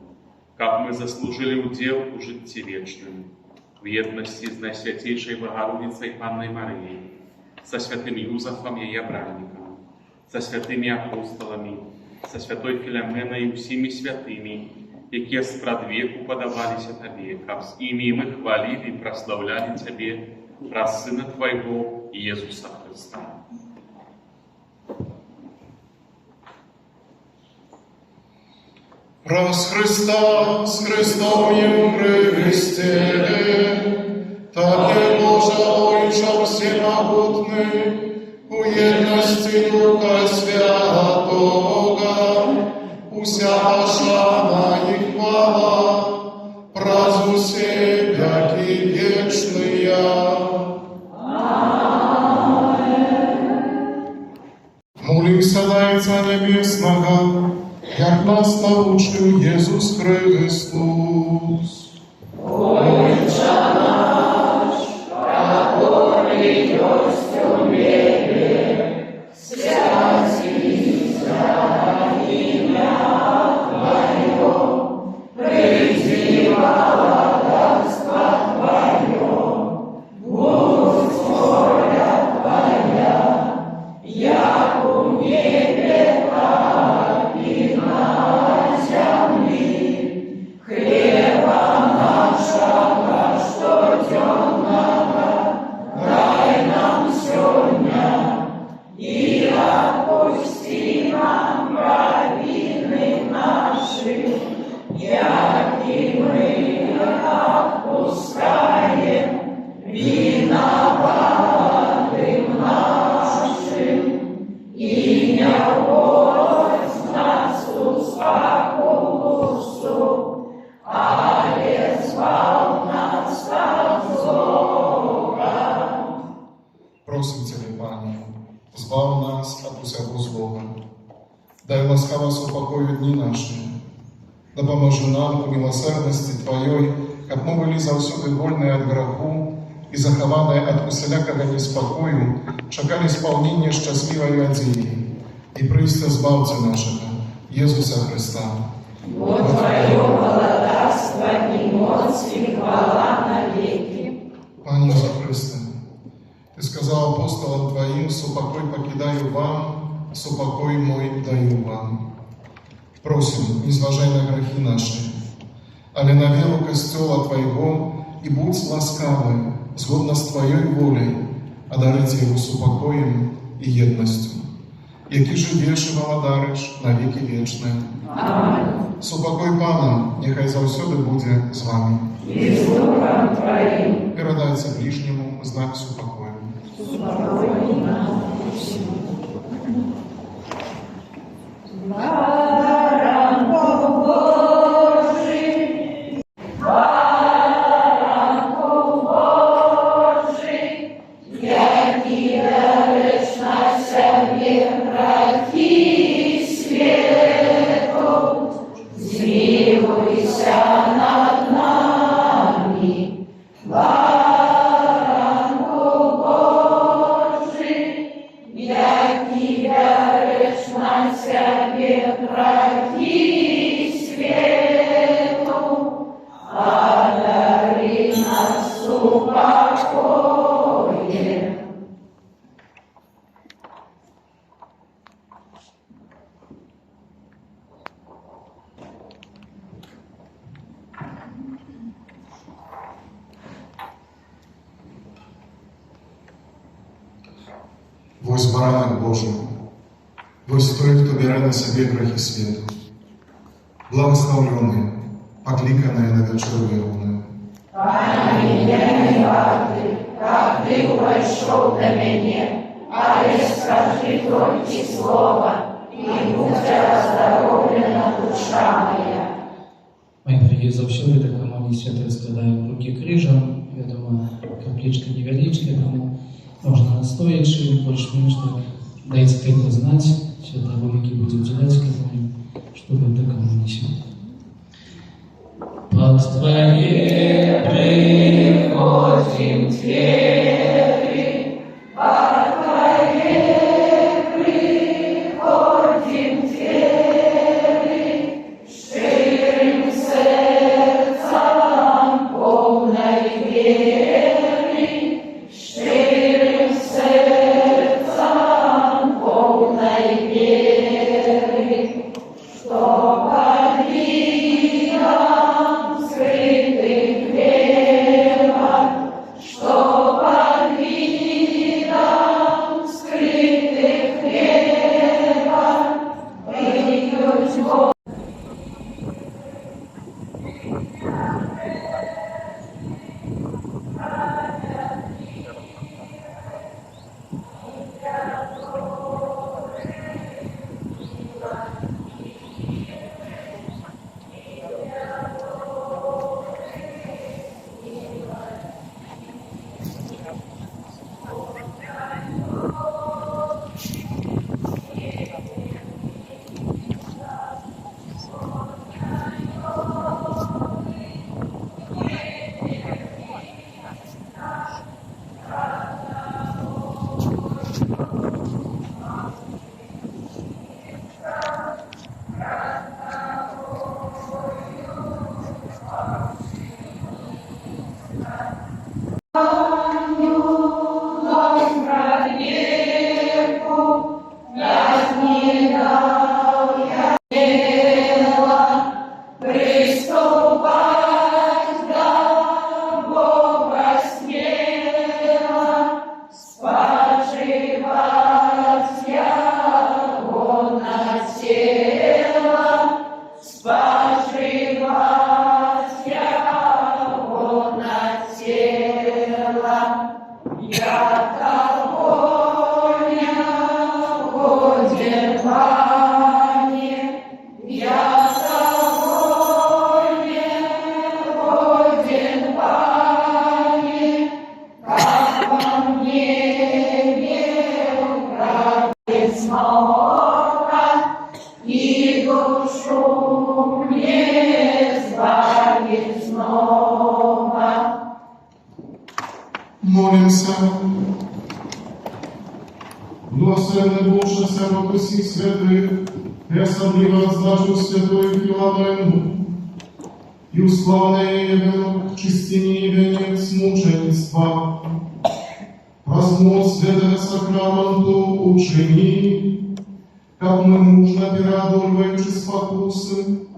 каб мы заслужылі ўдзел у жыцці вечным, у еднасці з Найсвяцейшай Багародзіцай Паннай Марыяй, са святым Юзафам, яе абраннікам, са святымі апосталамі, са святой Філаменай і ўсімі святымі, якія спрадвеку падабаліся Табе, каб з імі і мы хвалілі і праслаўлялі Цябе праз Сына Твайго, Езуса Хрыста. Праз Хрыста, з Хрыстом і ў Хрысце, Табе, Божа Ойча ўсемагутны, у еднасці Духа Святога, уся пашана і хвала праз усе вякі вечныя. Молімся да Айца Нябеснага, як нас навучыў Езус Хрыстус. Ойча наш, каторы ёсць у небе, свяціся імя Тваё, прыйдзі валадарства Тваё, будзь воля Твая, як у небе, так і на зямлі. Хлеба нашага штодзённага дай нам сёння, і адпусці нам правіны нашы, як і мы адпускаем вінаватым нашым. І не ўводзь нас у спакусу, але збаў нас ад злога. Просім Цябе, Пане, збаў нас ад усяго злога. Дай ласкава супакою дні нашы. Дапаможы нам у міласэрнасці Тваёй, каб мы былі заўсёды вольныя ад граху і захаваныя ад усялякага неспакою, чакалі спаўнення шчаслівай надзеі і прыйсця Збаўцы нашага, Езуса Хрыста. Бо Тваё валадарства і моц і хвала навекі. Пане Езу Хрысце, Ты сказаў апосталам Тваім: «Супакой пакідаю вам, супакой мой даю вам». Просім, не зважай на грахі нашы, але на веру Касцёла Твайго, і будзь ласкавы, згодна з Тваёй воляй, адарыць яго супакоем і еднасцю, які жывеш і валадарыш на векі вечныя. Амэн. Супакой Пана няхай заўсёды будзе з вамі. І з духам Тваім. Перадайце бліжняму знак супакою. Супакой нам усім. Баранку Божы, Баранку Божы, які бярэш на сябе грахі свету, змілуйся над намі. Баранку Божы, які бярэш на сябе грахі свету, адары нас супакоем. Вось Баранак Божы, вось той, хто бярэ на сябе грахі свету. Благаслаўлёныя, пакліканыя на вячэру Ягоную. Пане, я не варты, каб ты ўвайшоў да мяне, але скажы толькі слова, і будзе аздароўлена душа мая. Мае дарагія, заўсёды да Камуніі Святой складаем рукі крыжам. Вядома, каплічка невялічкая, таму можна стоячы, больш-менш так дайце толькі знаць святару, які будзе удзяляць камунію, што вы да Камуніі Святой. Пад Твае прыходзім дзверы, пад Твае прыходзім дзверы, шчырым сэрцам поўнай веры, шчырым сэрцам поўнай веры, што пад відам скрытых хлеба, што пад відам скрытых хлеба, б'юць. Прыступаць да Бога смела, спажываць Ягона Цела, спажываць Ягона Цела. Я таго не годзен, Пане, я таго не годзен, Пане, каб ва мне меў цнота, і душу мне збавіць знова. Молімся. Міласэрны Божа, сярод усіх святых, Ты асабліва адзначыў святую Філамену і ўсклаў на яе вянок чысціні і вянец мучаніцтва. Праз моц святога сакраманту ўчыні, каб мы, мужна пераадольваючы спакусы,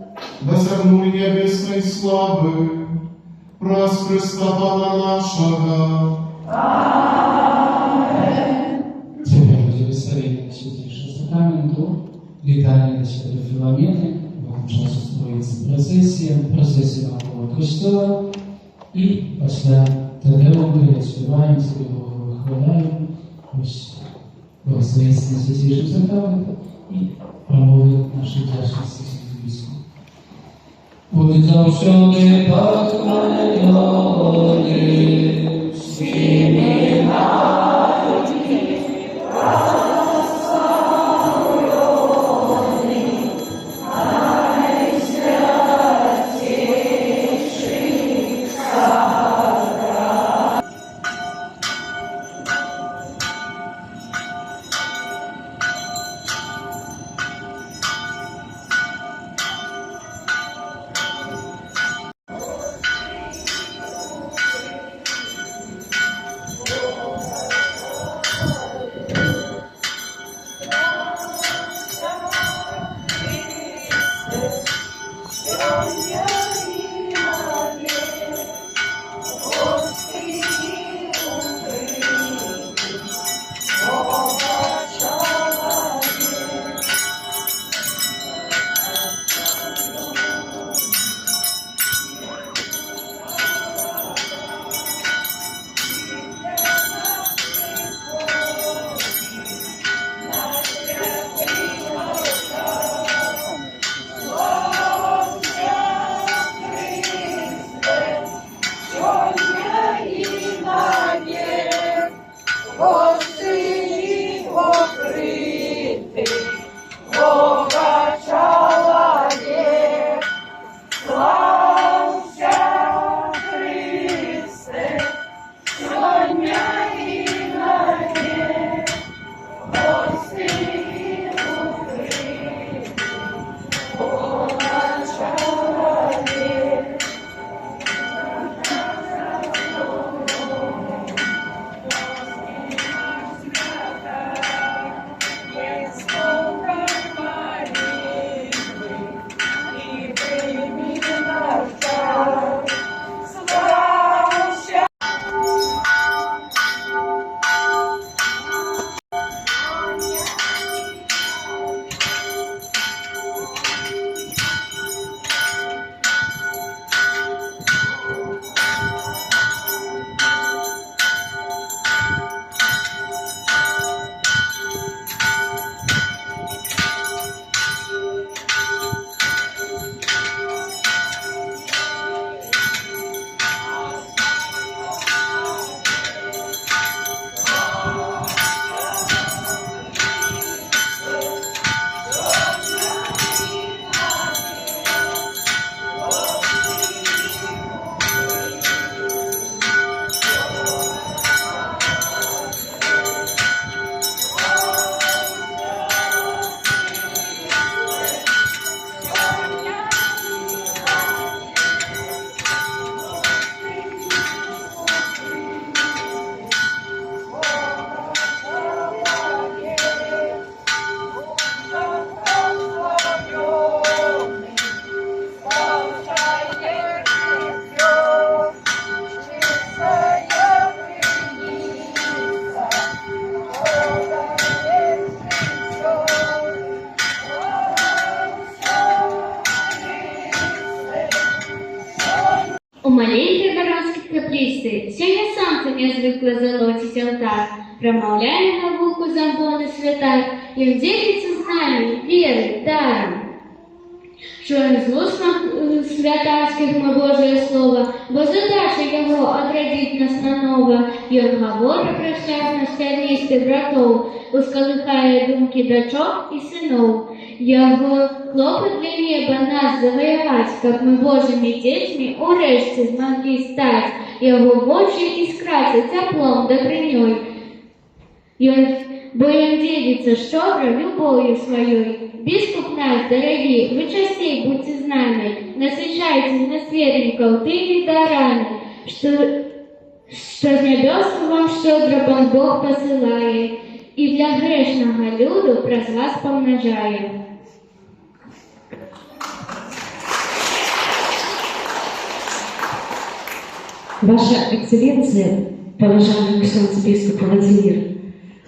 дасягнулі нябеснай славы. Праз Хрыста Пана нашага. Цяпер будзе высвячэнне Найсвяцейшага Сакраменту, літанія да святой Філамены, у гэтым часе строіцца працэсія, працэсія навокал касцёла, і пасля Тэдэум спяваем, сабе Бога выхваляем, вось благаславенне Найсвяцейшым Сакраментам і прамовы нашай удзячнасці ксяндзу біскупу. Будзь заўсёды пахвалёны. Усімі навекі праслаўлёны, Найсвяцейшы Сакрамент. У маленькай варонскай капліцы сёння сонца нязвыкла залоціць алтар. Прамаўляе навуку з амбоны святар, ён дзеліцца з намі верай, дарам. Чуем з вуснах святарскіх мы Божае слова, бо задача яго адрадзіць нас нанова. Ён гавора пра шлях наш цярністы братоў, ускалыхае думкі дачок і сыноў. Яго клопат для неба нас заваяваць, каб мы Божымі дзецьмі ўрэшце змаглі стаць. Яго вочы іскрацца цяплом, дабрынёй. Бо ён дзеліцца шчодра любоўю сваёй. Біскуп наш дарагі, вы часцей будзьце з намі, насычайце нас вернікаў тымі дарамі, што з нябёсаў вам шчодра Пан Бог пасылае і для грэшнага люду праз вас памнажае. Ваша Эксцэленцыя, паважаны ксёндз біскуп Уладзімір,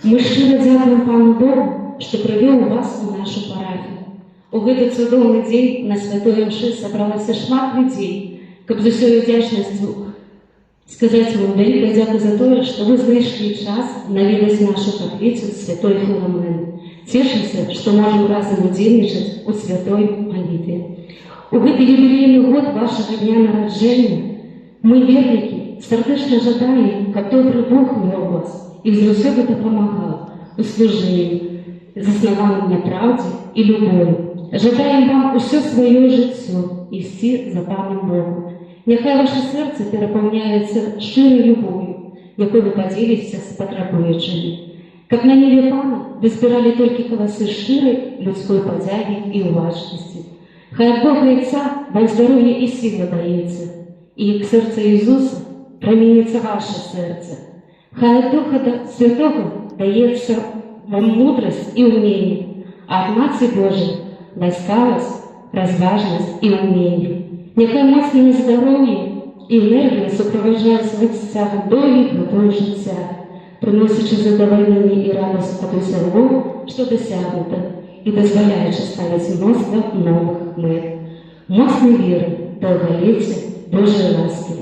мы шчыра дзякуем Пану Богу, што прывёў вас у нашу парафію. У гэты цудоўны дзень на святой імшы сабралася шмат людзей, каб з усёй удзячнасцю сказаць вам вялікае дзякуй за тое, што вы знайшлі час наведаць нашу капліцу святой Філамены. Цешымся, што можам разам удзельнічаць у святой малітве. У гэты юбілейны год вашага дня нараджэння мы, вернікі, сардэчна жадаем, каб добры Бог вёў вас і заўсёды дапамагаў у служэнні, заснаваным на праўдзе і любові. Жадаем вам усё сваё жыццё ісці за Панам Богам. Няхай ваша сэрца перапаўняецца шчырай любоўю, якой вы падзеліцеся з патрабуючымі. Каб на ніве Пана вы збіралі толькі каласы шчырай людской падзягі і ўважнасці. Хай ад Бога Айца вам здароўе і сіла даецца, і як сэрца Езуса праменіцца ваша сэрца. Хай ад Духа Святога даецца вам мудрасць і ўменне, а ад Маці Божай ласкавасць, разважнасць і ўменне. Няхай моцнае здароўе і энергія суправаджаюць вас цягам доўгіх гадоў жыцця, прыносячы задавальненне і радасць ад усяго, што дасягнута, і дазваляючы ставіць мноства новых мэт. Моцнай веры, даўгалецця, Божай ласкі.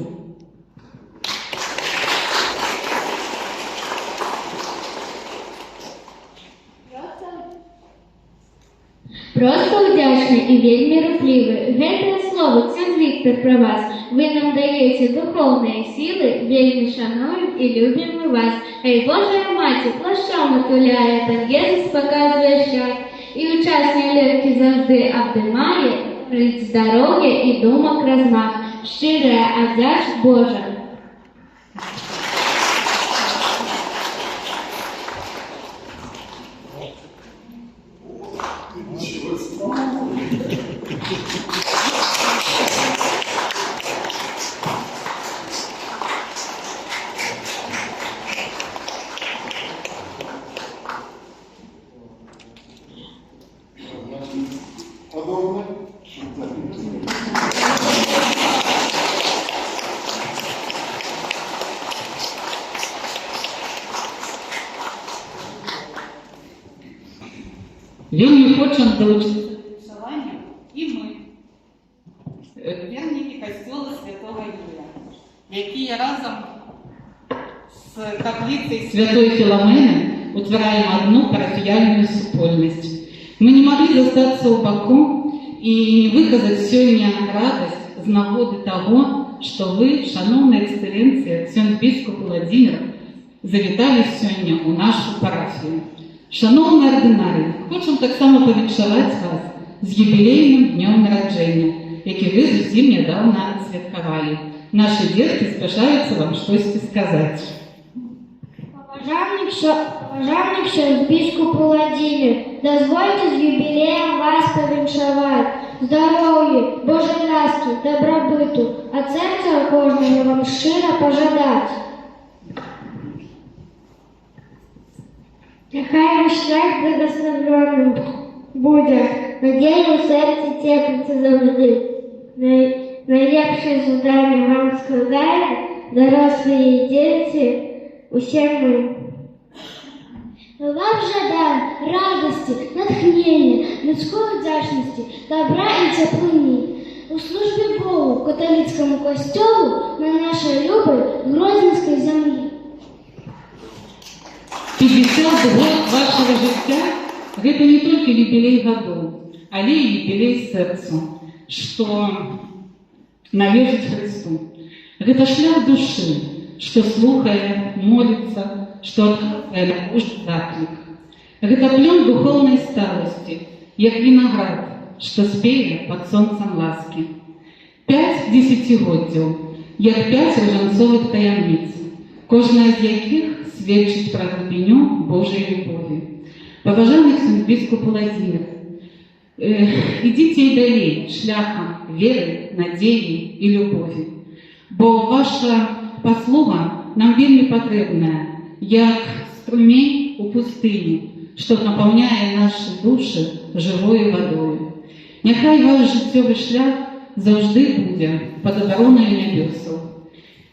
Проста ўдзячны і вельмі руплівы. Гэтае словы, ксёндз Віктар, пра вас. Вы нам даеце духоўныя сілы, вельмі шануем і любім мы вас. Хай Божая Маці плашчом атуляе, Пан Езус паказвае шлях. І ў час нялёгкі заўжды абдымае, дарыць здароўе і думак размах. Шчырая аддзяч Божа. Вельмі хочам далучыцца да віншавання і мы, вернікі касцёла святога Юрыя, якія разам з капліцай святой Філамены утвараем адну парафіяльную супольнасць. Мы не маглі застацца ў баку і не выказаць сёння радасць з нагоды таго, што вы, шаноўная эксцэленцыя, ксёндз біскуп Уладзімір, завіталі сёння ў нашу парафію. Шаноўны ардынарый, хочам таксама павіншаваць вас з юбілейным днём нараджэння, які вы зусім нядаўна адсвяткавалі. Нашы дзеткі спяшаюцца вам штосьці сказаць. Паважаны ксёндз біскуп Уладзімір, дазвольце з юбілеем вас павіншаваць. Здароўя, Божай ласкі, дабрабыту, ад сэрца кожнага вам шчыра пажадаць. Няхай ваш шлях благаслаўлёным будзе, надзея ў сэрцы цепліцца заўжды. Найлепшыя жаданні вам складаем, дарослыя і дзеці, усе мы. Вам жадаем радасці, натхнення, людской удзячнасці, добра і цеплыні. у службе Богу, каталіцкаму касцёлу на нашай любай гродзенскай зямлі. 50 год вашага жыцця – гэта не толькі юбілей гадоў, але і юбілей сэрцу, што належыць Хрысту. Гэта шлях душы, што слухае, моліцца, што адказвае на Божы заклік. Гэта плён духоўнай сталасці, як вінаград, што спее пад сонцам ласкі. 5 дзесяцігоддзяў, як 5 ружанцовых таямніц, кожная з якіх сведчыць пра глыбіню Божай любові. Паважаны ксёндз біскуп Уладзімір, ідзіце і далей шляхам веры, надзеі і любові. Бо ваша паслуга нам вельмі патрэбная, як струмень у пустыні, што напаўняе нашы душы жывою вадою. Няхай ваш жыццёвы шлях заўжды будзе пад абаронаю нябёсаў.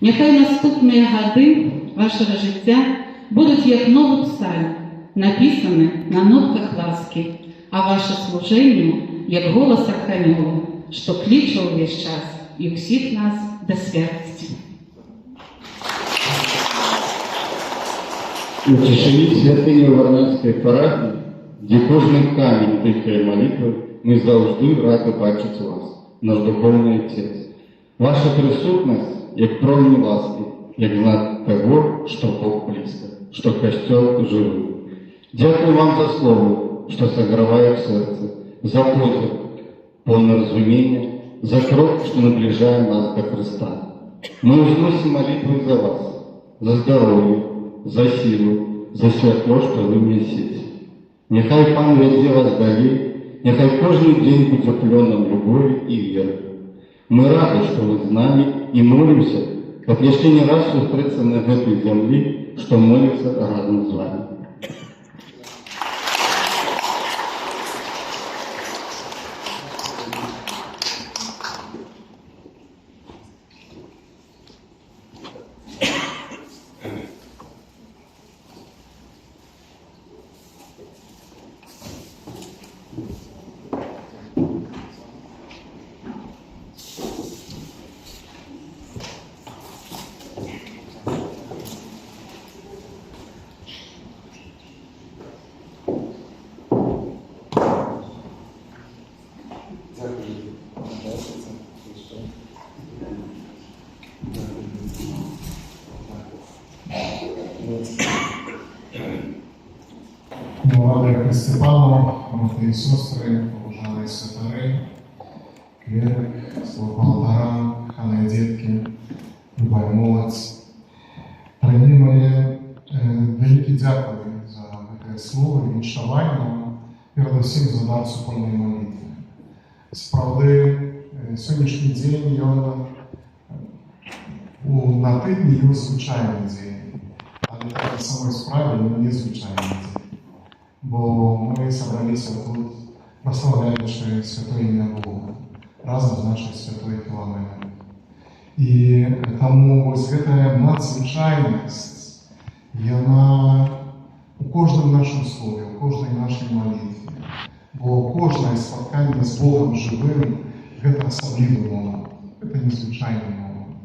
Няхай наступныя гады вашага жыцця будуць як новы псальм, напісаны на нотках ласкі, а ваше служэнне як голас арханёла, што кліча ўвесь час і ўсіх нас да святасці. У цішыні святыні Варненскай парафіі, дзе кожны камень дыхае малітвай, мы заўжды рады бачыць вас, наш духоўны отец. Ваша прысутнасць, як промень ласкі, як знак таго, што Бог блізка, што касцёл жывы. Дзякую вам за слово, што сагравае сэрца, за позірк, полны разумення, за крок, што набліжае нас да Хрыста. Мы ўзносім малітвы за вас, за здароўе, за сілу, за святло, што вы нясеце. Няхай Пан вядзе вас далей, няхай кожны дзень будзе плёнам любові і веры. Мы рады, што вы з намі, і молімся, каб яшчэ не раз сустрэцца на гэтай зямлі, што моліцца разам з вамі. Степану, брати і сестри, поважані святари, клерик, слуга алтара, кохані дітки, люба молодь. Дорогі мої, велике дякую за таке слово, віншування, передусім за дар супольної молитви. Справді, сьогоднішній день, ён на тижні ён звичайний день, але на самой справі ён незвичайний день. Бо ми собралися тут, прославляючи святое ім'я Бога, разом з нашою святою Філоменою. І тому ось гэта надзвичайність, яна у кожному нашому слові, у кожній нашій молитві. Бо кожне споткання з Богом живим – гэта асаблівы момант, гэта незвычайны момант.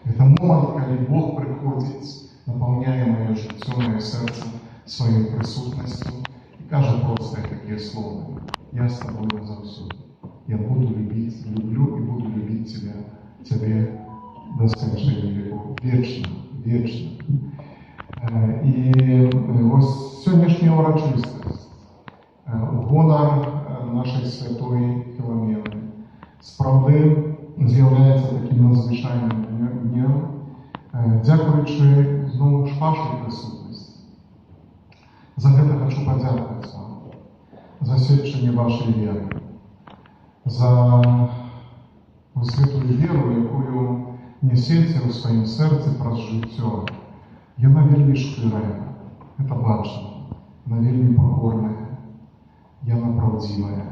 Гэта момант, калі Бог прыходзіць, напаўняе маё жыццё, маё сэрца сваёй прысутнасцю і кажа простыя такія словы: «Я з табою назаўсёды. Я буду любіць, люблю і буду любіць цябе да сканчэння векоў. Вечна, вечна». І вось сённяшняя ўрачыстасць у гонар нашай святой Філомены сапраўды з'яўляецца такім надзвычайным днем, дзякуючы зноў ж вашай прысутнасці. За гэта хачу падзякаваць вам, за сведчанне вашай веры, за святую веру, якую несеце ў сваім сэрцы праз жыццё. Яна вельмі шчырая, гэта бачна, яна вельмі пакорная, яна праўдзівая,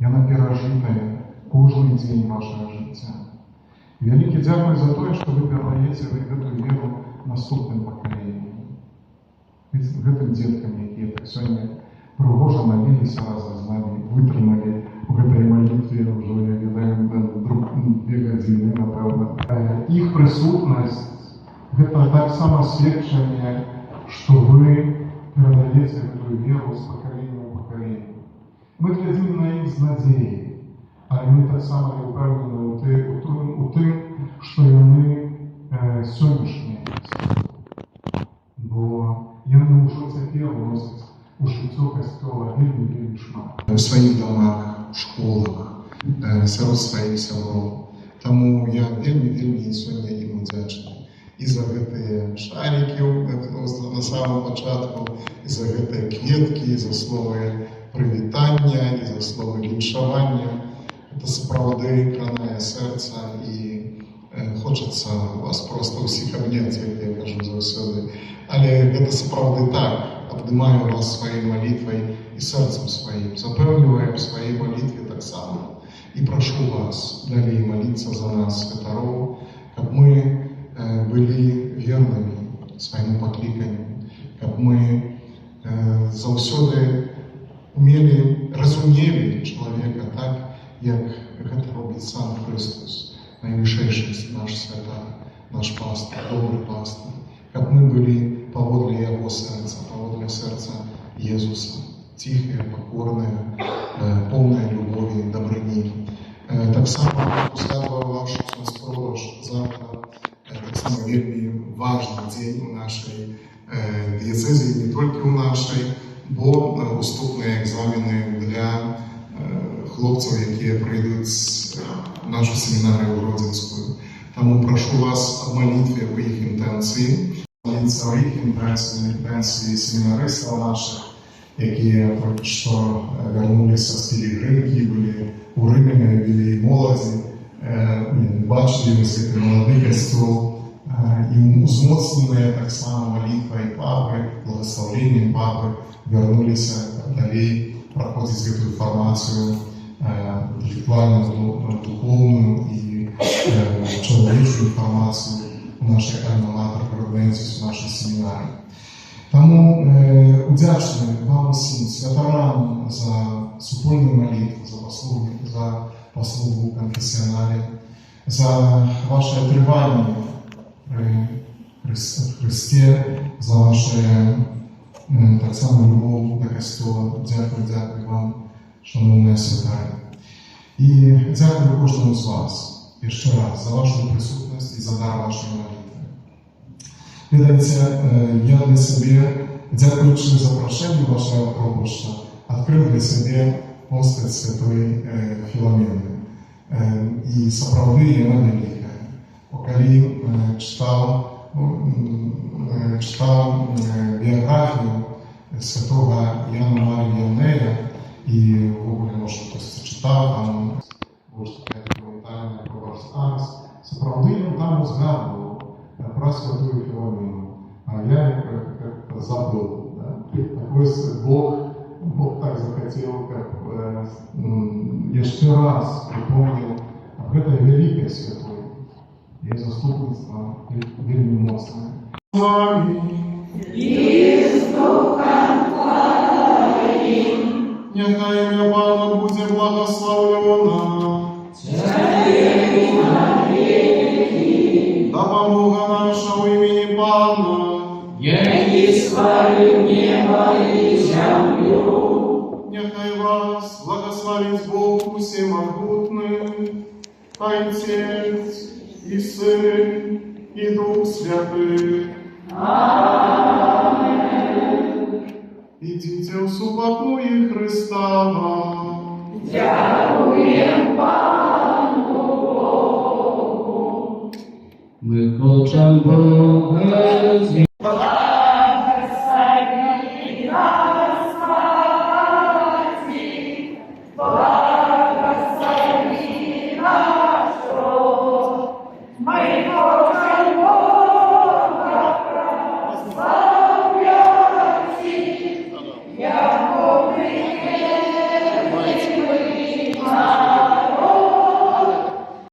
яна перажытая кожны дзень вашага жыцця. І вялікі дзякуй за тое, што вы перадаеце гэтую веру наступным пакаленням, гэтым дзеткам, якія так сёння прыгожа маліліся разам з намі, вытрымалі ў гэтай малітве ўжо, я ведаю, Гэта таксама сведчанне, што вы перадаеце гэтую веру з пакалення ў пакаленне. Мы глядзім на іх з надзеяй, але мы таксама не ўпэўнены ў тым, што яны сённяшнія святыя. Бо яны ўжо цяпер уносяць у жыццё касцёла вельмі, вельмі шмат. У сваіх дамах, школах, сярод сваіх сяброў. Таму я вельмі, вельмі сёння ім удзячны. І за гэтыя шарікі на самом пачатку, і за гэтыя кветкі, і за словы прывітання, і за словы віншавання. Это сапраўды кранае сэрца, і хочацца вас проста ўсіх абняць, як я кажу заўсёды. Але гэта сапраўды так, абдымаю вас сваёй малітвай і сэрцам сваім, запэўніваю ў сваёй малітве таксама. І прашу вас далей маліцца за нас, святароў, каб мы былі вернымі свайму пакліканню, каб мы заўсёды умелі, разумелі чалавека так, як гэта робіць сам Хрыстос, найвышэйшы наш святар, наш пастыр, добры пастыр, каб мы былі паводле яго сэрца, паводле сэрца Езуса, ціхія, пакорныя, поўныя любові, дабрыні. Таксама узгадваў ваш ксёндз пробашч, заўтра таксама вельмі важны дзень у нашай дыяцэзіі, не толькі ў нашай, бо уступныя экзамены для хлопцаў, якія прыйдуць у нашу семінарыю гродзенскую. Таму прашу вас аб малітве ў іх інтэнцыі, маліцца ў іх інтэнцыі, інтэнцыі семінарыстаў нашых, якія толькі што вярнуліся з пілігрымкі, былі ў Рыме на юбілеі моладзі, бачылі вось гэты малады касцёл, і узмоцненыя таксама малітвай папы, благаслаўленнем папы, вярнуліся, каб далей праходзіць гэтую фармацыю інтэлектуальную, духоўную і чалавечую фармацыю у нашай альма-матэр Гродненсіс, у нашай семінарыі. Таму удзячны вам усім, святарам, за супольную малітву, за паслугі, за паслугу ў канфесіянале, за ваше трыванне пры Хрысце, за ваше таксама любоў да касцёла. Дзякую, дзякую вам, шаноўныя святары. І дзякую кожнаму з вас яшчэ раз за вашу прысутнасць і за дар вашай малітвы. Ведаеце, я для сябе, дзякуючы запрашэнню вашага пробашча, адкрыў для сябе постаць святой Філамены. І сапраўды яна вялікая. Бо калі чытаў, ну, чытаў біяграфію святога Яна Марыі Віянэя, і ўвогуле, можа, хтосьці чытаў, там больш такая дакументальная про Арс, сапраўды ён там узгадваў пра святую Філамену. А я как-то забыл. Да? Так вось Бог так захацеў, каб яшчэ раз прыпомніў аб гэтай вялікай святой. Яе заступніцтва вельмі моцнае. З вамі. І з духам тваім. Няхай імя Пана будзе благаслаўлёна. Цяпер і навекі. Дапамога наша ў імені Пана, які стварыў неба і зямлю. Няхай вас благаславіць Бог усемагутны, Айцец і Сын, і Дух Святы. Амэн. Ідзіце ў супакоі Хрыста. Дзякуем Пану Богу. Мы хочам Бога.